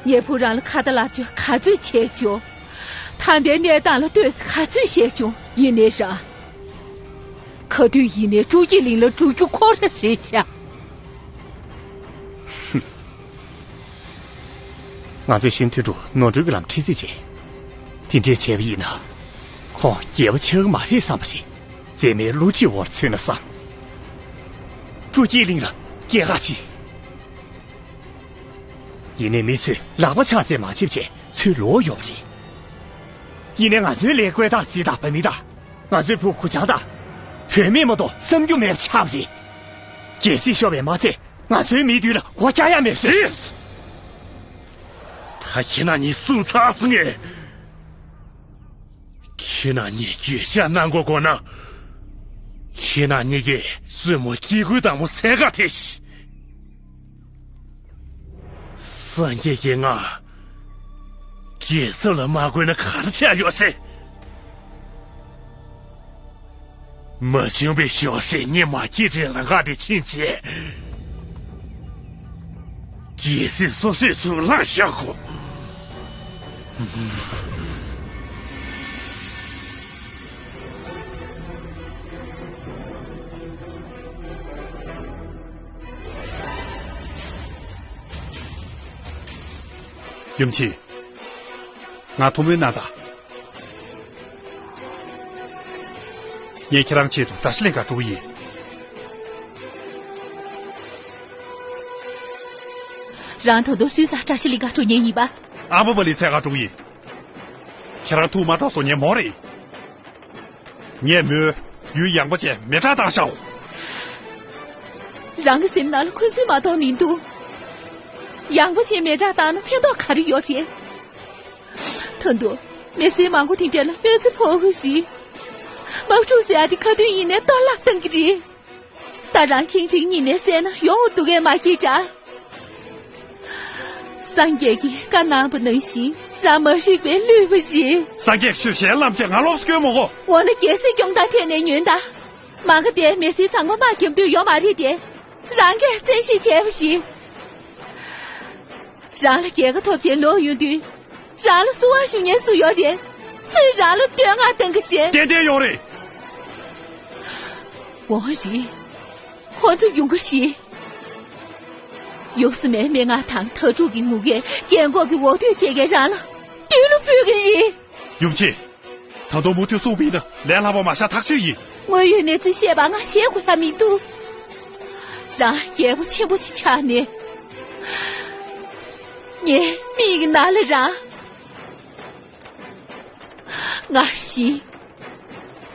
ངས་བུ་རང་ལ་ཁ་ཏ་ལག་བཅོས་ག་ཚོད་བྱས་བྱུང་། ད་ལྟའི་གནས་སྟངས་ལ་ལྟོས་ག་ཚོད་བྱས་བྱུང་། ཡིན་ནའི་རང་། ག་དུས་ཡིན་ནའི་སྤྲོ་སྐྱིད་གླིང་ལ་འགྲོ་རྒྱུ་ཁོ་རང་རེད་ཤག་ང་ཚོས་གཞོན་དོན་གྲུབ་ནོར་འཁྲུལ་གྱི་ལམ་ཁྲིད་རྩིས་བྱས། དེ་འདྲས་བྱས་པ་ཡིན་ན། ཁོང་རྒྱལ་པོ་ཆགས་ཀྱི་མ་རེད་བསམ་པ་རེད། མཛེས་མའི་བསླུ་བྲིད་འོག་ཚུད་ན་བསམ། སྤྲོ་སྐྱིད་གླིང་ལ་སྐྱེལ་ག་ཕྱིན། ཡིན་ནའི་མི་ཚོས་ལག་པ་ཕྱག་འཚལ་མ་བྱེད་བྱས་ཚུར་ལོག་ཡོང་བ་རེད། ཡིན་ནའི་ང་ཚོའི་ལས་བཀོད་སྟངས་ཟིན་དང་བ་མི་དང་། ང་ཚོའི་བུ་གུ་ཆང་དང་། བུད་མེད་མ་གཏོགས་བསམ་རྒྱུ་མེད་པ་ཆགས་པ་རེད། རྒྱལ་སྲིད་ཤོར་བས་མ་ཚད་ང་ཚོའི་མིའི་དུས་ལ་སྒོ་བཅག་ཡ་མེད་ཟེར། ད་ཁྱེད་རྣམ་གཉིས་གསུངས་ཚར་སོང་ངས། ཁྱེད་རྣམ་གཉིས་འགྱོད་བཤགས་གནང་དགོས་དགོས་ན། ཁྱེད་རྣམ་གཉིས་ཀྱིས་བཙུན་མོ་སྐྱེ་དགུའི་བདག་མོ་བཙལ་ག་ཐད་ཤིག་སངས་རྒྱས་ཀྱིས་ང་རྒྱལ་ཚབ་ལ་མ་བསྐོས་ན་ག་རེ་བྱས་ཡོད་ཟེར། མ་བྱུང་བའི་ཞོགས་ཟས་ཉི་མ་སྐྱེ་ཕྲེང་ལ་འགག་སྟེ་ཕྱིན་རྗེས། རྒྱལ་སྲིད་སོ་སོས་ཚུར་བླངས་བཞག་གོ། ཡུམ་ཆེན། ང་ཐུགས་སྨོན་གནང་དང་། ངས་ཁྱེད་རང་ཆེད་དུ་དགྲ་ཤ་ལེན་གར་འགྲོ་གི་ཡིན། རང་ད་དུང་སུའི་རྩར་དགྲ་ཤ་ལེན་གར་འགྲོ་མཁན་ཡིན་པ། ཨ་མ་པ་ལི་འཚོལ་གར་འགྲོ་གི་ཡིན། ཁྱེད་རང་ཐུགས་མ་དྲག་སོང་། ངས་མོ་རེད། ངས་མོའི་ཡུལ་ཡངས་པ་ཅན་མེ་སྲེག་བཏང་བཞག་རང་གི་སེམས་ནང་ལ་འཁོན་འཛིན་མ་གཏོགས་མི་འདུག་ཡངས་པ་ཅན་མེ་སྲེག་བཏང་ན་ཕན་ཐོགས་ག་རེ་ཡོད་རེད། ད་དུང་མི་སེར་མང་པོ་དེ་འདྲ་ལ་གནོད་འཚེ་ཕོག་གི་རེད། དམག་འཁྲུག་ཟེར་ཡ་དེ་ཁ་ཐུག་ཡིན་ནའི་གཏོར་བརླག་གཏང་གི་རེད། ད་རང་ཁེངས་དྲེགས་གཉིས་ནས་བསད་ན་ཡོང་འདུག་གས་མ་ཤེས་འདྲ། སངས་རྒྱས་ཀྱིས་བཀའ་གནང་བ་ནང་བཞིན་རང་མ་རིག་པའི་བསླུས་པ་རེད། སངས་རྒྱས་ཤོད། གཞན་ལམ་ཆེ་ང་ལོགས་སུ་སྐྱོན་མི་དགོས། འོ་ན་རྒྱལ་སྲིད་སྐྱོང་སྟངས་ཐད་ནས་ཉོན་དང་། མ་ག་དེ་མི་སེར་ཚང་མ་དམག་རྒྱབ་འདོད་ཡོད་མ་རེད་དེ། རང་གིས་བཙན་ཤེད་བྱས་པ་རེད། རང་ལ་རྒྱལ་ཁ་ཐོབ་བྱས་ལོག་ཡོང་དུས། རང་ལ་བསུ་བ་ཞུ་མཁན་སུ་ཡོད་རེད། སུས་རང་ལ་བསྟོད་བསྔགས་གཏང་གི་རེད། ཏན་ཏན་ཡོད་རེད། འོ་རེད། ཁོ་ཚོ་ཡོང་གི་རེད། ཡུགས་སི་མའི་སྨྲེ་སྔགས་དང་དྭ་ཕྲུག་གི་ངུ་སྐད། རྒན་གོག་གི་འོ་དོད་བཅས་ཀྱིས་རང་ལ་བསྟོད་གླུ་ཕུལ་གི་རེད། ཡུམ་ཆེན། ད་དུང་མུ་མཐུད་གསུངས་པ་ཡིན་ན་ལས་སླ་པོ་མ་བཞག་ཐག་ཆོད་ཡིན། དངོས་ཡོད་གནས་ཚུལ་བཤད་པ་ང་བཞེད་དགོས་ཡ་མི་འདུག་རང་རྒྱལ་པོ་ཆེན་པོ་ཅིག་ཆགས་ནས། ངའི་མིག་གི་ནང་ལ་རང་། ངར་ཞིང་།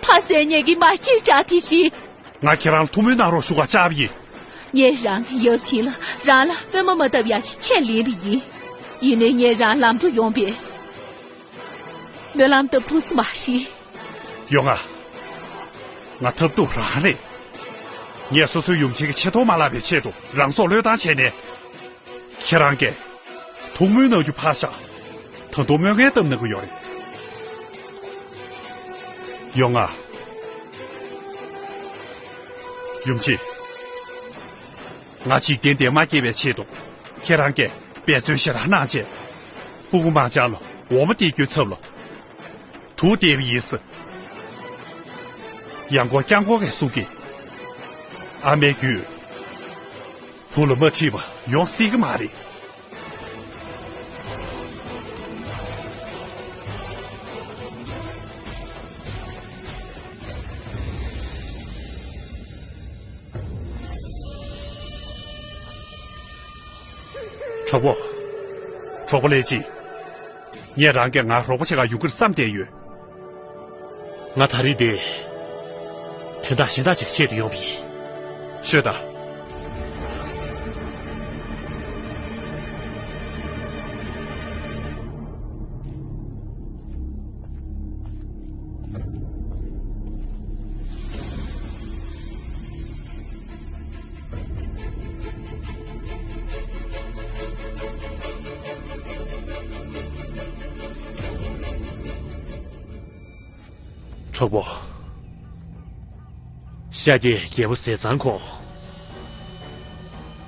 ཕ་བསད་མཁན་གྱི་མ་སྐྱེས་དགྲ་དེ་བཞིན། ང་ཁྱེད་རང་ལ་ཐུགས་སྨོན་གནང་རོགས་ཞུ་གར་བཅར་བ་ཡིན། ངས་རང་གི་ཡབ་ཆེན་ལ་རང་ལ་སྨོན་མ་མ་བཏབ་ཡག་གི་ཁས་ལེན་པ་ཡིན། ཡིན་ནའི་ངས་རང་ལམ་འགྲོ་ཡོང་པའི་སྨོན་ལམ་བཏབ་ཐུབ་ས་མ་རེད། ཡོང་ང་། ང་ཐབས་སྡུག་རང་རེད། ངས་སོ་སོའི་ཡུམ་ཆེན་གྱི་ཆེ་མཐོང་མ་བརླག་པའི་ཆེད་དུ་རང་སྲོག་བློས་བཏང་བྱས་ནས། ཁྱེད་རང་གིས་ཐུགས་སྨོན་གནང་རྒྱུ་ཕར་བཞག་ད་དུང་དམོད་ངན་བཏབ་གནང་གི་ཡོད་རེད། ཡོང་ང་། ཡུམ་ཆེན། ང་འཇིག་རྟེན་འདིར་མ་སྐྱེ་བའི་ཆེད་དུ་ཁྱེད་རང་གིས་འབད་བརྩོན་ཞེ་དྲག་གནང་བྱས། སྤུ་གུ་མང་ཆེ་ལ་འོ་མ་སྟེར་རྒྱུའི་ཚབ་ལ། དུག་སྟེར་བ་ཡིན་ཟེར། ཡང་སྐོར་བསྐྱར་སྐོར་གྱིས་གསུང་གི། ཨ་མའི་རྒྱུད། བུ་ལ་མ་ཁྲིད་པ་ཡོང་སྲིད་ཀྱི་མ་རེད། གྲོགས་པོ། གྲོགས་པོ་ལྷས་སྦྱིན། ངས་རང་གིས་ང་རོགས་པ་བྱེད་གར་ཡོང་གི་རེད་བསམ་བསྡད་ཡོད། ང་ད་རེས་འདིར་དོན་དག་གཞན་དག་ཅིག་ཆེད་དུ་ཡོང་བ་ཡིན། ཤོད་དང་། གྲོགས་པོ། ཤཱཀྱའི་རྒྱལ་པོ་ཟས་གཙང་ཁོང་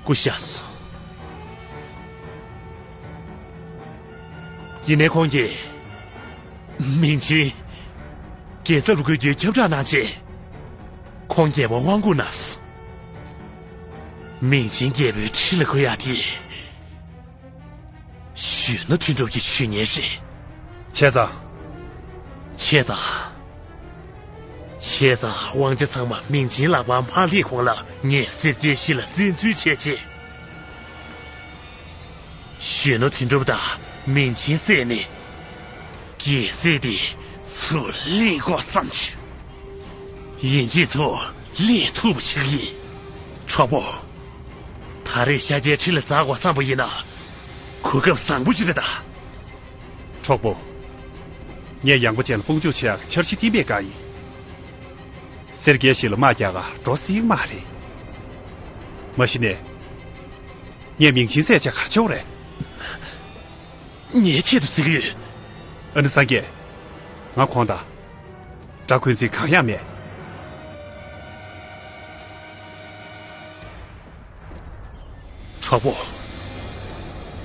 སྐུ་གཤེགས་སོང་། ཡིན་ནའི་ཁོང་གིས་མིང་ཆེན་རྒྱལ་ཚབ་ལ་བསྐོ་རྒྱུའི་ཁྱབ་བསྒྲགས་གནང་རྗེས། ཁོང་རྒྱལ་པོར་དབང་བསྐུར་གནང་སོང་། མིང་ཆེན་རྒྱལ་པོའི་ཁྲི་ལ་བསྐོ་ཡག་དེ། གཞོན་ནུ་དོན་གྲུབ་ཀྱི་ཇུས་ངན་རེད། བྱས་ཙང་། བྱས་ཙང་། བྱས་ཙང་དབང་ཆ་ཚང་མ་མིང་ཆེན་ལག་པར་མ་སླེབས་གོང་ལ་ངས་སེར་སྐྱའི་གཞིས་ལ་བཙན་འཛུལ་བྱས་རྗེས། གཞོན་ནུ་དོན་གྲུབ་དང་མིང་ཆེན་བསད་ནས། རྒྱལ་སྲིད་དེ་ཚུར་ལེན་དགོས་བསམ་བྱུང་། ཡིན་གཅིག་ཚུར་ལེན་ཐུབ་པ་ཞིག་ཡིན། གྲོགས་པོ། ད་རེས་ཤཱཀྱའི་ཁྲི་ལ་འཛེག་དགོས་བསམ་པ་ཡིན་ན། གོ་སྐབས་བཟང་པོ་ཞིག་རེད་ད། གྲོགས་པོ། ངས་ཡངས་པ་ཅན་ལ་དཔུང་འཇུག་བྱེད་ཡག་འཆར་གཞི་བཏིང་པའི་བཀའ་ཡིན། སེར་སྐྱའི་གཞིས་ལ་དམག་རྒྱག་གར་འགྲོ་སྲིད་མ་རེད། མ་གཞི་ནས། ངས་མིང་ཆེན་བསད་བྱས་ག་རེ་བྱེད་དགོས་རེད། ངའི་ཆེད་དུ་ཟེར་གྱི་ཡོད། ཨ་ནི་སངས་རྒྱས། ང་ཁོང་དང་། དགྲ་འཁོན་འཛིན་གང་ཡང་མེད། གྲོགས་པོ།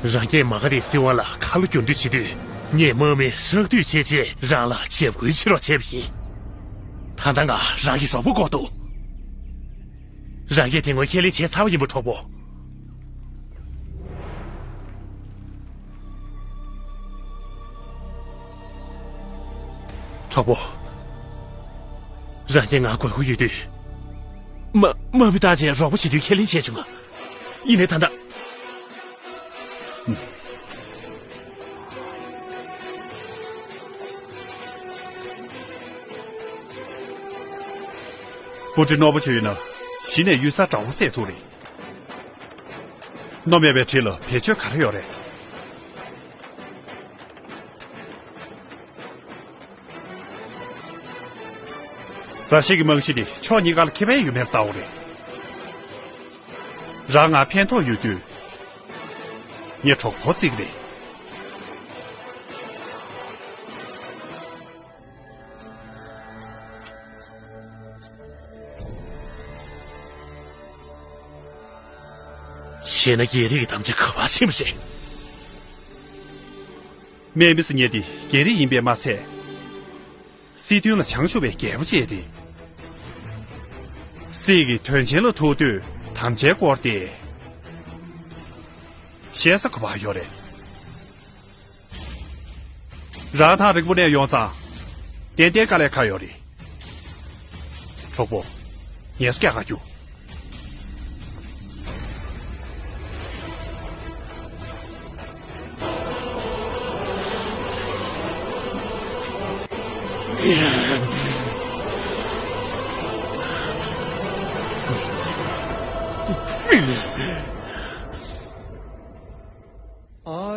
རང་རྒྱལ་མ་ག་དྷའི་སྲིད་དབང་ལ་ཁ་ལོ་བསྒྱུར་འདོད་བྱེད་དུས། ངས་དམག་མི་ཧྲག་བསྡུས་བྱས་རྗེས་རང་ལ་འཇབ་རྒོལ་བྱེད་རོགས་བྱས་པ་ཡིན། ད་ལྟ་ང་རང་གི་རོགས་པ་དགོས་འདུག་རང་གིས་དེ་སྔོན་ཁས་ལེན་བྱས་ཚར་བ་ཡིན་པ། གྲོགས་པོ། གྲོགས་པོ། རང་གིས་ང་དགོས་མཁོ་ཡོད་དུས། མ་མ་བུ་བཏང་བྱས་རོགས་པ་བྱེད་དུས་ཁས་ལེན་བྱས་བྱུང་ང་། ཡིན་ནའི་ད་ལྟ། སྤུ་གྲི་རྣོ་པོ་ཅིག་ཡོད་ན་གཞི་ནས་གཡུལ་སར་དགྲ་བོ་བསད་ཐུབ་རེད། རྣོ་མེད་པའི་གྲི་ལ་བེད་སྤྱོད་ག་རེ་ཡོད་རེད། ཟ་ཤེས་ཀྱི་རྨང་གཞི་དེ་ཕྱོགས་གཉིས་ཀ་ལ་ཁེ་ཕན་ཡོད་མེད་ལྟ་བ་རེད། རང་ང་ཕན་ཐོགས་ཡོད་དུས། ངས་གྲོགས་པོ་བརྩི་གི་རེད། བྱས་ན་རྒྱལ་རིགས་ཀྱི་དམ་བཅའ་ག་པར་ཕྱིན་པ་རེད། དམག་མི་ཟེར་མཁན་དེ་རྒྱལ་རིགས་ཡིན་པས་མ་ཚད། སྲིད་དོན་ལ་བྱང་ཆུབ་པའི་རྒྱལ་པོ་བཅས་ཏེ། སྲིད་ཀྱི་དོན་ཆེན་ལ་ཐུག་དུས་དམ་བཅའི་སྐོར་ཏེ། བཤད་ས་ག་པར་ཡོད་རེད། རང་ཐག་རིང་པོ་ནས་ཡོང་ཙང་། ཏན་ཏན་དཀའ་ལས་ཁག་ཡོད་རེད། གྲོགས་པོ། ངལ་གསོ་རྒྱག་ག་རྒྱུགས།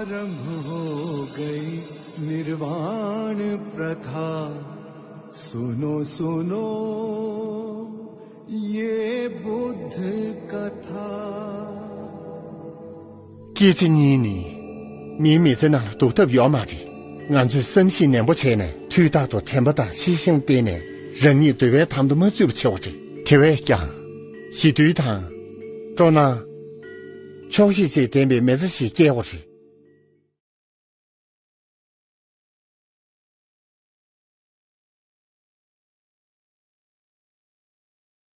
आरंभ हो गई निर्वाण प्रथा। सुनो सुनो ये बुद्ध कथा। སྐྱེས་ཚེ་གཉིས་ནི་མིའི་མི་ཚེ་ནང་ལ་སྡུག་ཐབས་ཡོད་མ་རེད། ང་ཚོས་བསམ་གཞིག་ནན་པོ་བྱས་ནས་དུས་རྟག་ཏུ་དྲན་པ་དང་ཤེས་བཞིན་བསྟེན་ནས་རང་ཉིད་འདོད་པའི་དམ་དུ་མ་ཚུད་པ་བྱེད་དགོས་རེད། དེ་བས་ཀྱང་། ཞི་དུལ་དང་། སྤྲོ་སྣང་། ཆོག་ཤེས་བཅས་ལྡན་པའི་མི་ཚེ་ཞིག་སྐྱེལ་དགོས་རེད།